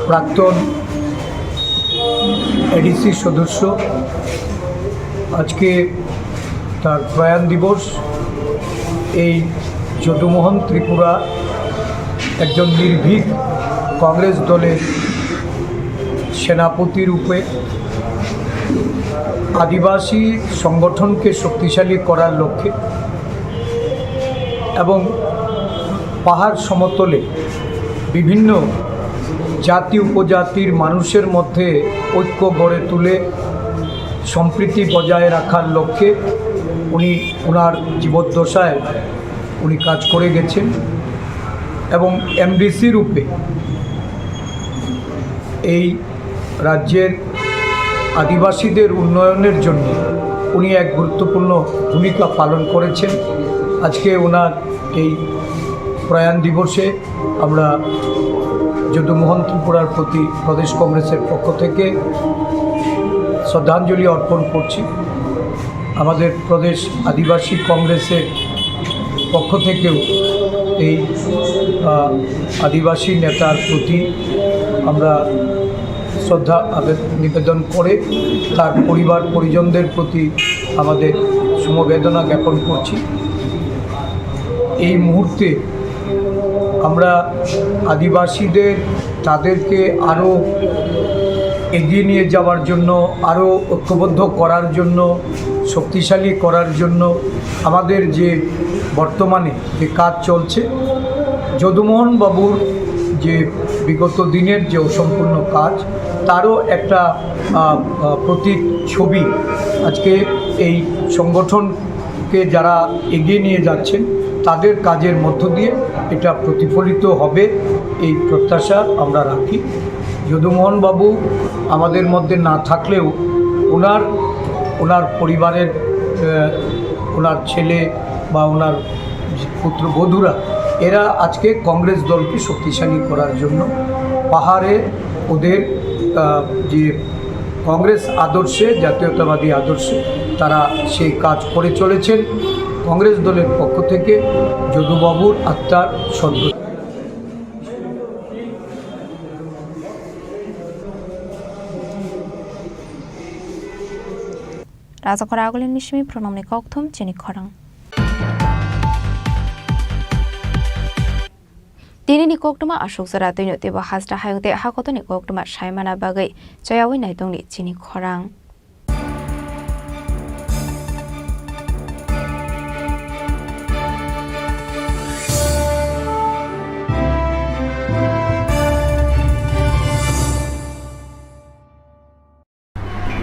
প্রাক্তন এডিসি সদস্য, আজকে তার প্রয়াণ দিবস। এই যদুমোহন ত্রিপুরা একজন নির্ভীক কংগ্রেস দলের সেনাপতি রূপে আদিবাসী সংগঠনকে শক্তিশালী করার লক্ষ্যে এবং পাহাড় সমতলে বিভিন্ন জাতি উপজাতির মানুষের মধ্যে ঐক্য গড়ে তুলে সম্প্রীতি বজায় রাখার লক্ষ্যে উনি ওনার জীবদ্দশায় উনি কাজ করে গেছেন এবং এমডিসি রূপে এই রাজ্যের আদিবাসীদের উন্নয়নের জন্য উনি এক গুরুত্বপূর্ণ ভূমিকা পালন করেছেন। আজকে ওনার এই প্রয়াণ দিবসে আমরা যদুমোহন ত্রিপুরার প্রতি প্রদেশ কংগ্রেসের পক্ষ থেকে শ্রদ্ধাঞ্জলি অর্পণ করছি। আমাদের প্রদেশ আদিবাসী কংগ্রেসের পক্ষ থেকেও এই, আহ, আদিবাসী নেতার প্রতি আমরা শ্রদ্ধা আবে-, নিবেদন করে তার পরিবার পরিজনদের প্রতি আমাদের সমবেদনা জ্ঞাপন করছি। এই মুহূর্তে আমরা আদিবাসীদের, তাদেরকে আরও এগিয়ে নিয়ে যাওয়ার জন্য, আরও ঐক্যবদ্ধ করার জন্য, শক্তিশালী করার জন্য আমাদের যে বর্তমানে যে কাজ চলছে, যদুমোহন বাবুর যে বিগত দিনের যে অসম্পূর্ণ কাজ, তারও একটা, আহ, আহ, প্রতীক ছবি আজকে এই সংগঠন কে যারা এগিয়ে নিয়ে যাচ্ছেন, তাদের কাজের মধ্য দিয়ে এটা প্রতিফলিত হবে, এই প্রত্যাশা আমরা রাখি। যদুমোহন বাবু আমাদের মধ্যে না থাকলেও ওনার, ওনার পরিবারের, আহ, ওনার ছেলে বা ওনার পুত্রবধূরা, এরা আজকে কংগ্রেস দলকে শক্তিশালী করার জন্য পাহাড়ে ওদের, আহ, যে কংগ্রেস আদর্শে, জাতীয়তাবাদী আদর্শে তারা সেই কাজ করে চলেছেন। কংগ্রেস দলের পক্ষ থেকে যদুবাবুর আত্মার সদ্গতি। Rajakhor agulini simi phunukmani kokthum chini khorang. Tinini koktwma aswk jora twino teibo hasta hayung tei hakotoni koktwma saimana bagwi chayaui naitongni chini khorang.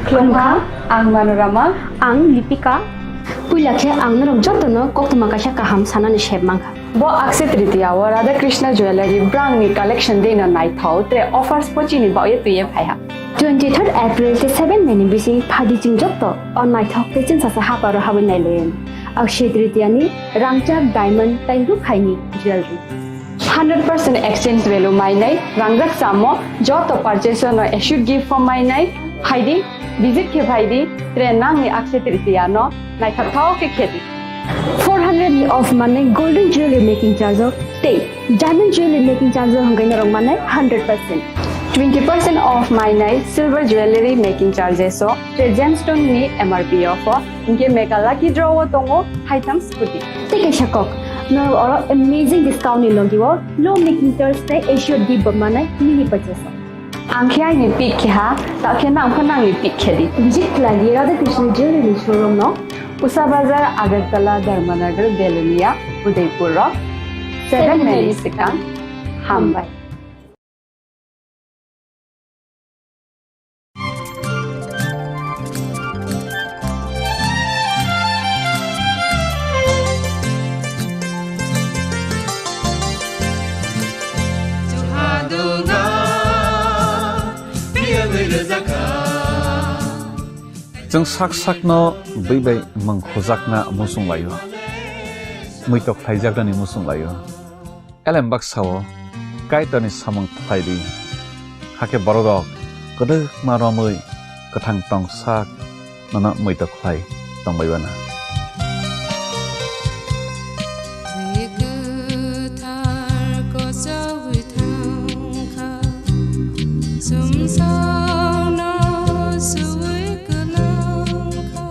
Khulumkha, ang Manorama. Ang Lipika. Puila khe ang norok jotono koktwma kaisa kaham sanani sep mankha. Bo Akshaya Tritiya o Radha Krishna Jewellery brangni collection dino naithok tre offers pochini baoye twiye phaiha. Twenty third April tei seven May ni bising phaidi chwng joto o naithok tei chwngsasa haparo habwi nailaiwi. Akshaya Tritiya ni rangchak diamond tei ruk haini jewellery. Hundred percent exchange value mainai, rangjak chamo, joto purchase no assured gift form mainai, phaidi, visit khe phaidi, tre nangni Akshaya Tritiya no naithok thao khe khedi. Four hundred ni off manai golden jewelry making charge o tei diamond jewelry making charge o hwnkhai norok manai hundred percent. Twenty percent off mainai silver jewelry making charges o tre gemstone ni M R P o pho. Hinkhe Mega Lucky Draw o tongo haitham scooty. Tei kaisa kok, Norok oro amazing discount ni logi o low making charge tei assured gift bo manai mini purchase o. Ang khe aini pick khe ha, ta khe nang pho nangni pick khe di. Visit khlai di Radha Krishna Jewelry showroom no. Usa Bazar, Agartala, Dharmanagar, Belonia, Udaipur rok. Seven Seven Mary Mary Sikang. Sikang. Hambai. Chwng sak sakno bwi bai mwng khujakna muchung laio, muitok khlaijaknani muchung laio. Elem baksa-o Kaitorni samung khlai di, hakhe bororok kwdwkma romwi kwthang tong sak nono muitok khlai tong bai bana. Kwthar kochaui thangkha, sumsokno suui kwlangkha,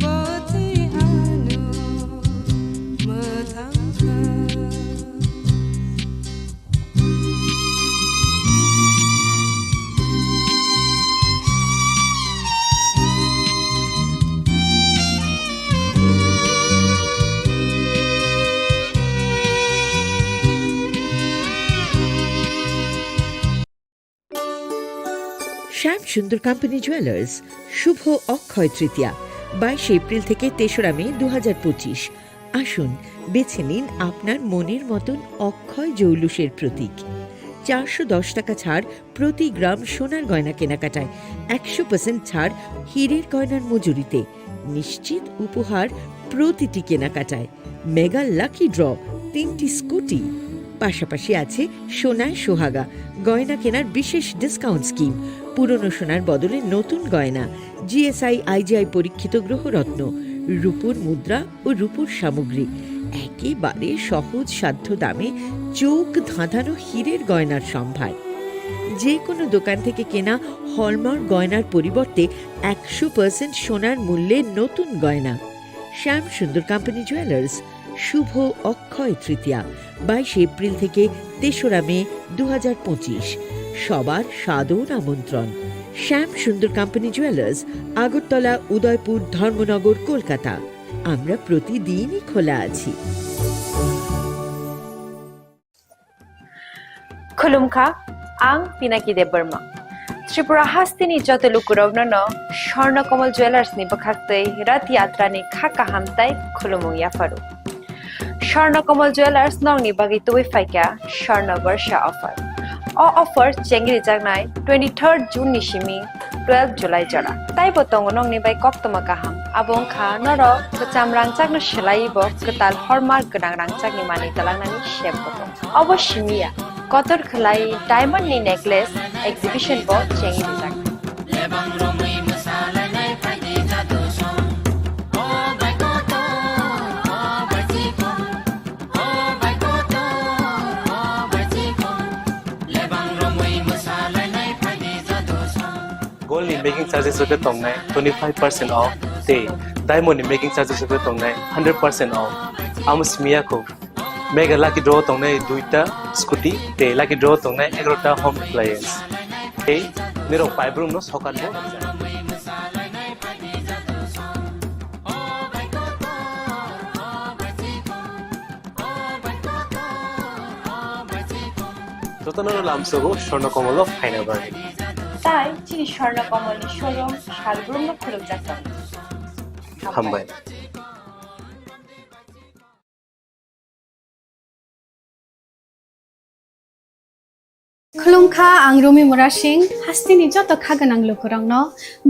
bo twi ano mwthangkha. Shyam Sundar Company Jewelers, শুভ অক্ষয় তৃতীয়া, বাইশে এপ্রিল থেকে তেসরা মে দু হাজার পঁচিশ। আসুন, বেছে নিন আপনার মনের মতন অক্ষয় জৌলুসের প্রতীক। চারশো দশ টাকা ছাড় প্রতি গ্রাম সোনার গয়না কেনাকাটায়, একশো পার্সেন্ট ছাড় হীরের গয়নার মজুরিতে, নিশ্চিত উপহার প্রতিটি কেনাকাটায়। মেগা লাকি ড্র, তিনটি স্কুটি, পাশাপাশি আছে সোনায় সোহাগা, গয়না কেনার বিশেষ ডিসকাউন্ট স্কিম, পুরনো সোনার বদলে নতুন গয়না, জিএসআই, আইজিআই পরীক্ষিত গ্রহরত্ন, রূপোর মুদ্রা ও রূপোর সামগ্রী, একেবারে সহজ সাধ্য দামে চোখ ধাঁধানো হীরের গয়নার সম্ভার। যে কোনো দোকান থেকে কেনা হলমার্ক গয়নার পরিবর্তে একশো পার্সেন্ট সোনার মূল্যে নতুন গয়না। শ্যাম সুন্দর কোম্পানি জুয়েলার্স, শুভ অক্ষয় তৃতীয়া, বাইশে এপ্রিল থেকে তেসরা মে দু হাজার পঁচিশ। সবার সাদর আমন্ত্রণ। শ্যাম সুন্দর কোম্পানি জুয়েলার্স, আগরতলা, উদয়পুর, ধর্মনগর, কলকাতা। আমরা প্রতিদিনই খোলা আছি। Khulumkha, ang Pinaki Debbarma. Tripura hasteni joto lukurokno no Swarna Kamal Jewellers ni bwkhaktwi Rath Yatra ni kha kaham tai khulumung yapharu. Swarna Kamal Jewellers nokni bagwi tubui phaikha Swarna Barsha offer. O offer chengrijaknai twenty-third June ni simi twelve July jora. Taibo tongo nokni bai koktwma kaham. Abo wngkha norok kwcham rangchakno swlaiwi bo kwtal hallmark gwnang rangchakni manwi twlangnani sep bo tongo. Obo simi ya, kotor khwlai diamond ni necklace exhibition bo chengwi rijak. Gold ni making charges rok khe tongnai twenty-five percent off tei diamond ni making charges rok khe tongnai hundred percent off. Amo simi ya kho. Mega lucky draw tongnai duita scooty tei lucky draw tongnai egarota home appliance. Tei nirok paibrumno sokat bo rijak. Jotono lamsogo Swarna Kamal o phaina bagwi. Tai chini Swarna Kamal ni showroom salbrumno khulumjak tongo. Hambai. Khulumkha, ang Rumi Murasing, hasteni joto kha gwnang lukurokno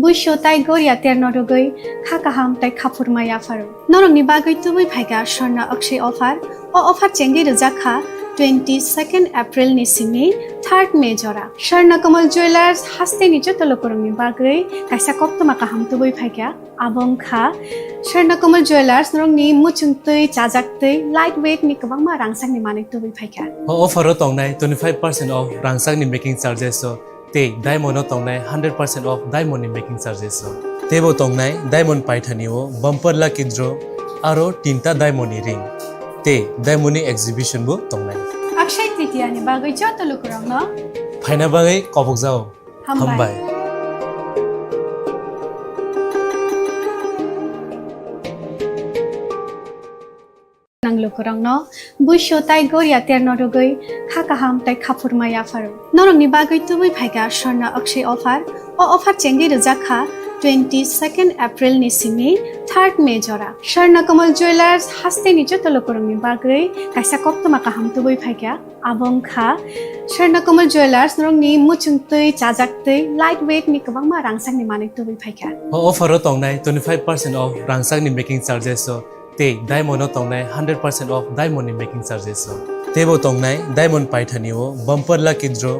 buisu tai goria terno rwgwi kha kaham tai khaphurma yapharu. Norokni bagwi tubui phaikha Swarna Akshay offer. O offer chengwi rwjak kha twenty-second April ni simi third May jora. Swarna Kamal Jewellers hasteni joto lukurokni bagwi kaisa koktwma kaham tubui phaikha. Abo wngkha Swarna Kamal Jewellers, norokni muchungtwi, chajaktwi, light weight ni kwbangma rangchakni manwi tubui phaikha. O offer o tongnai twenty-five percent off rangchakni making charges o tei diamond o tongnai hundred percent off diamond ni making charges o. Teibo tongnai diamond paithani o bumper lucky draw aro tinta diamond ni ring. tei diamond ni exhibition bo tongnai. Akshay Tritiya ni bagwi joto lukurokno phaina bagwi kobokjao. Hambai. Hambai. Nang lukurokno buisu tai goria terno rwgwi kha kaham tai khaphurma yapharo. Norokni bagwi tubui phaikha Swarna Akshay offer. O offer chengwi rwjak kha twenty second April ni simi third May jora. Swarna Kamal Jewellers hasteni joto lukurokni bagwi kaisa koktwma kaham tubui phaikha. Abo wngkha Swarna Kamal Jewellers norokni muchung twi, chajak twi, light weight ni kwbangma rangchakni manwi tubui phaikha. O offer o tongnai twenty five percent off rangchakni making charges o tei diamond o tongnai hundred percent off diamond ni making charges o. Teibo tongnai diamond paithani o bumper lucky draw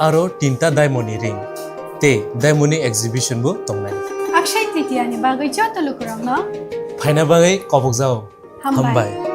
aro tinta diamond ni ring tei diamond ni exhibition bo tongnai. Akshay Tritiya ni bagwi joto lukurokno phaina bagwi kobokjao. Hambai. Hambai.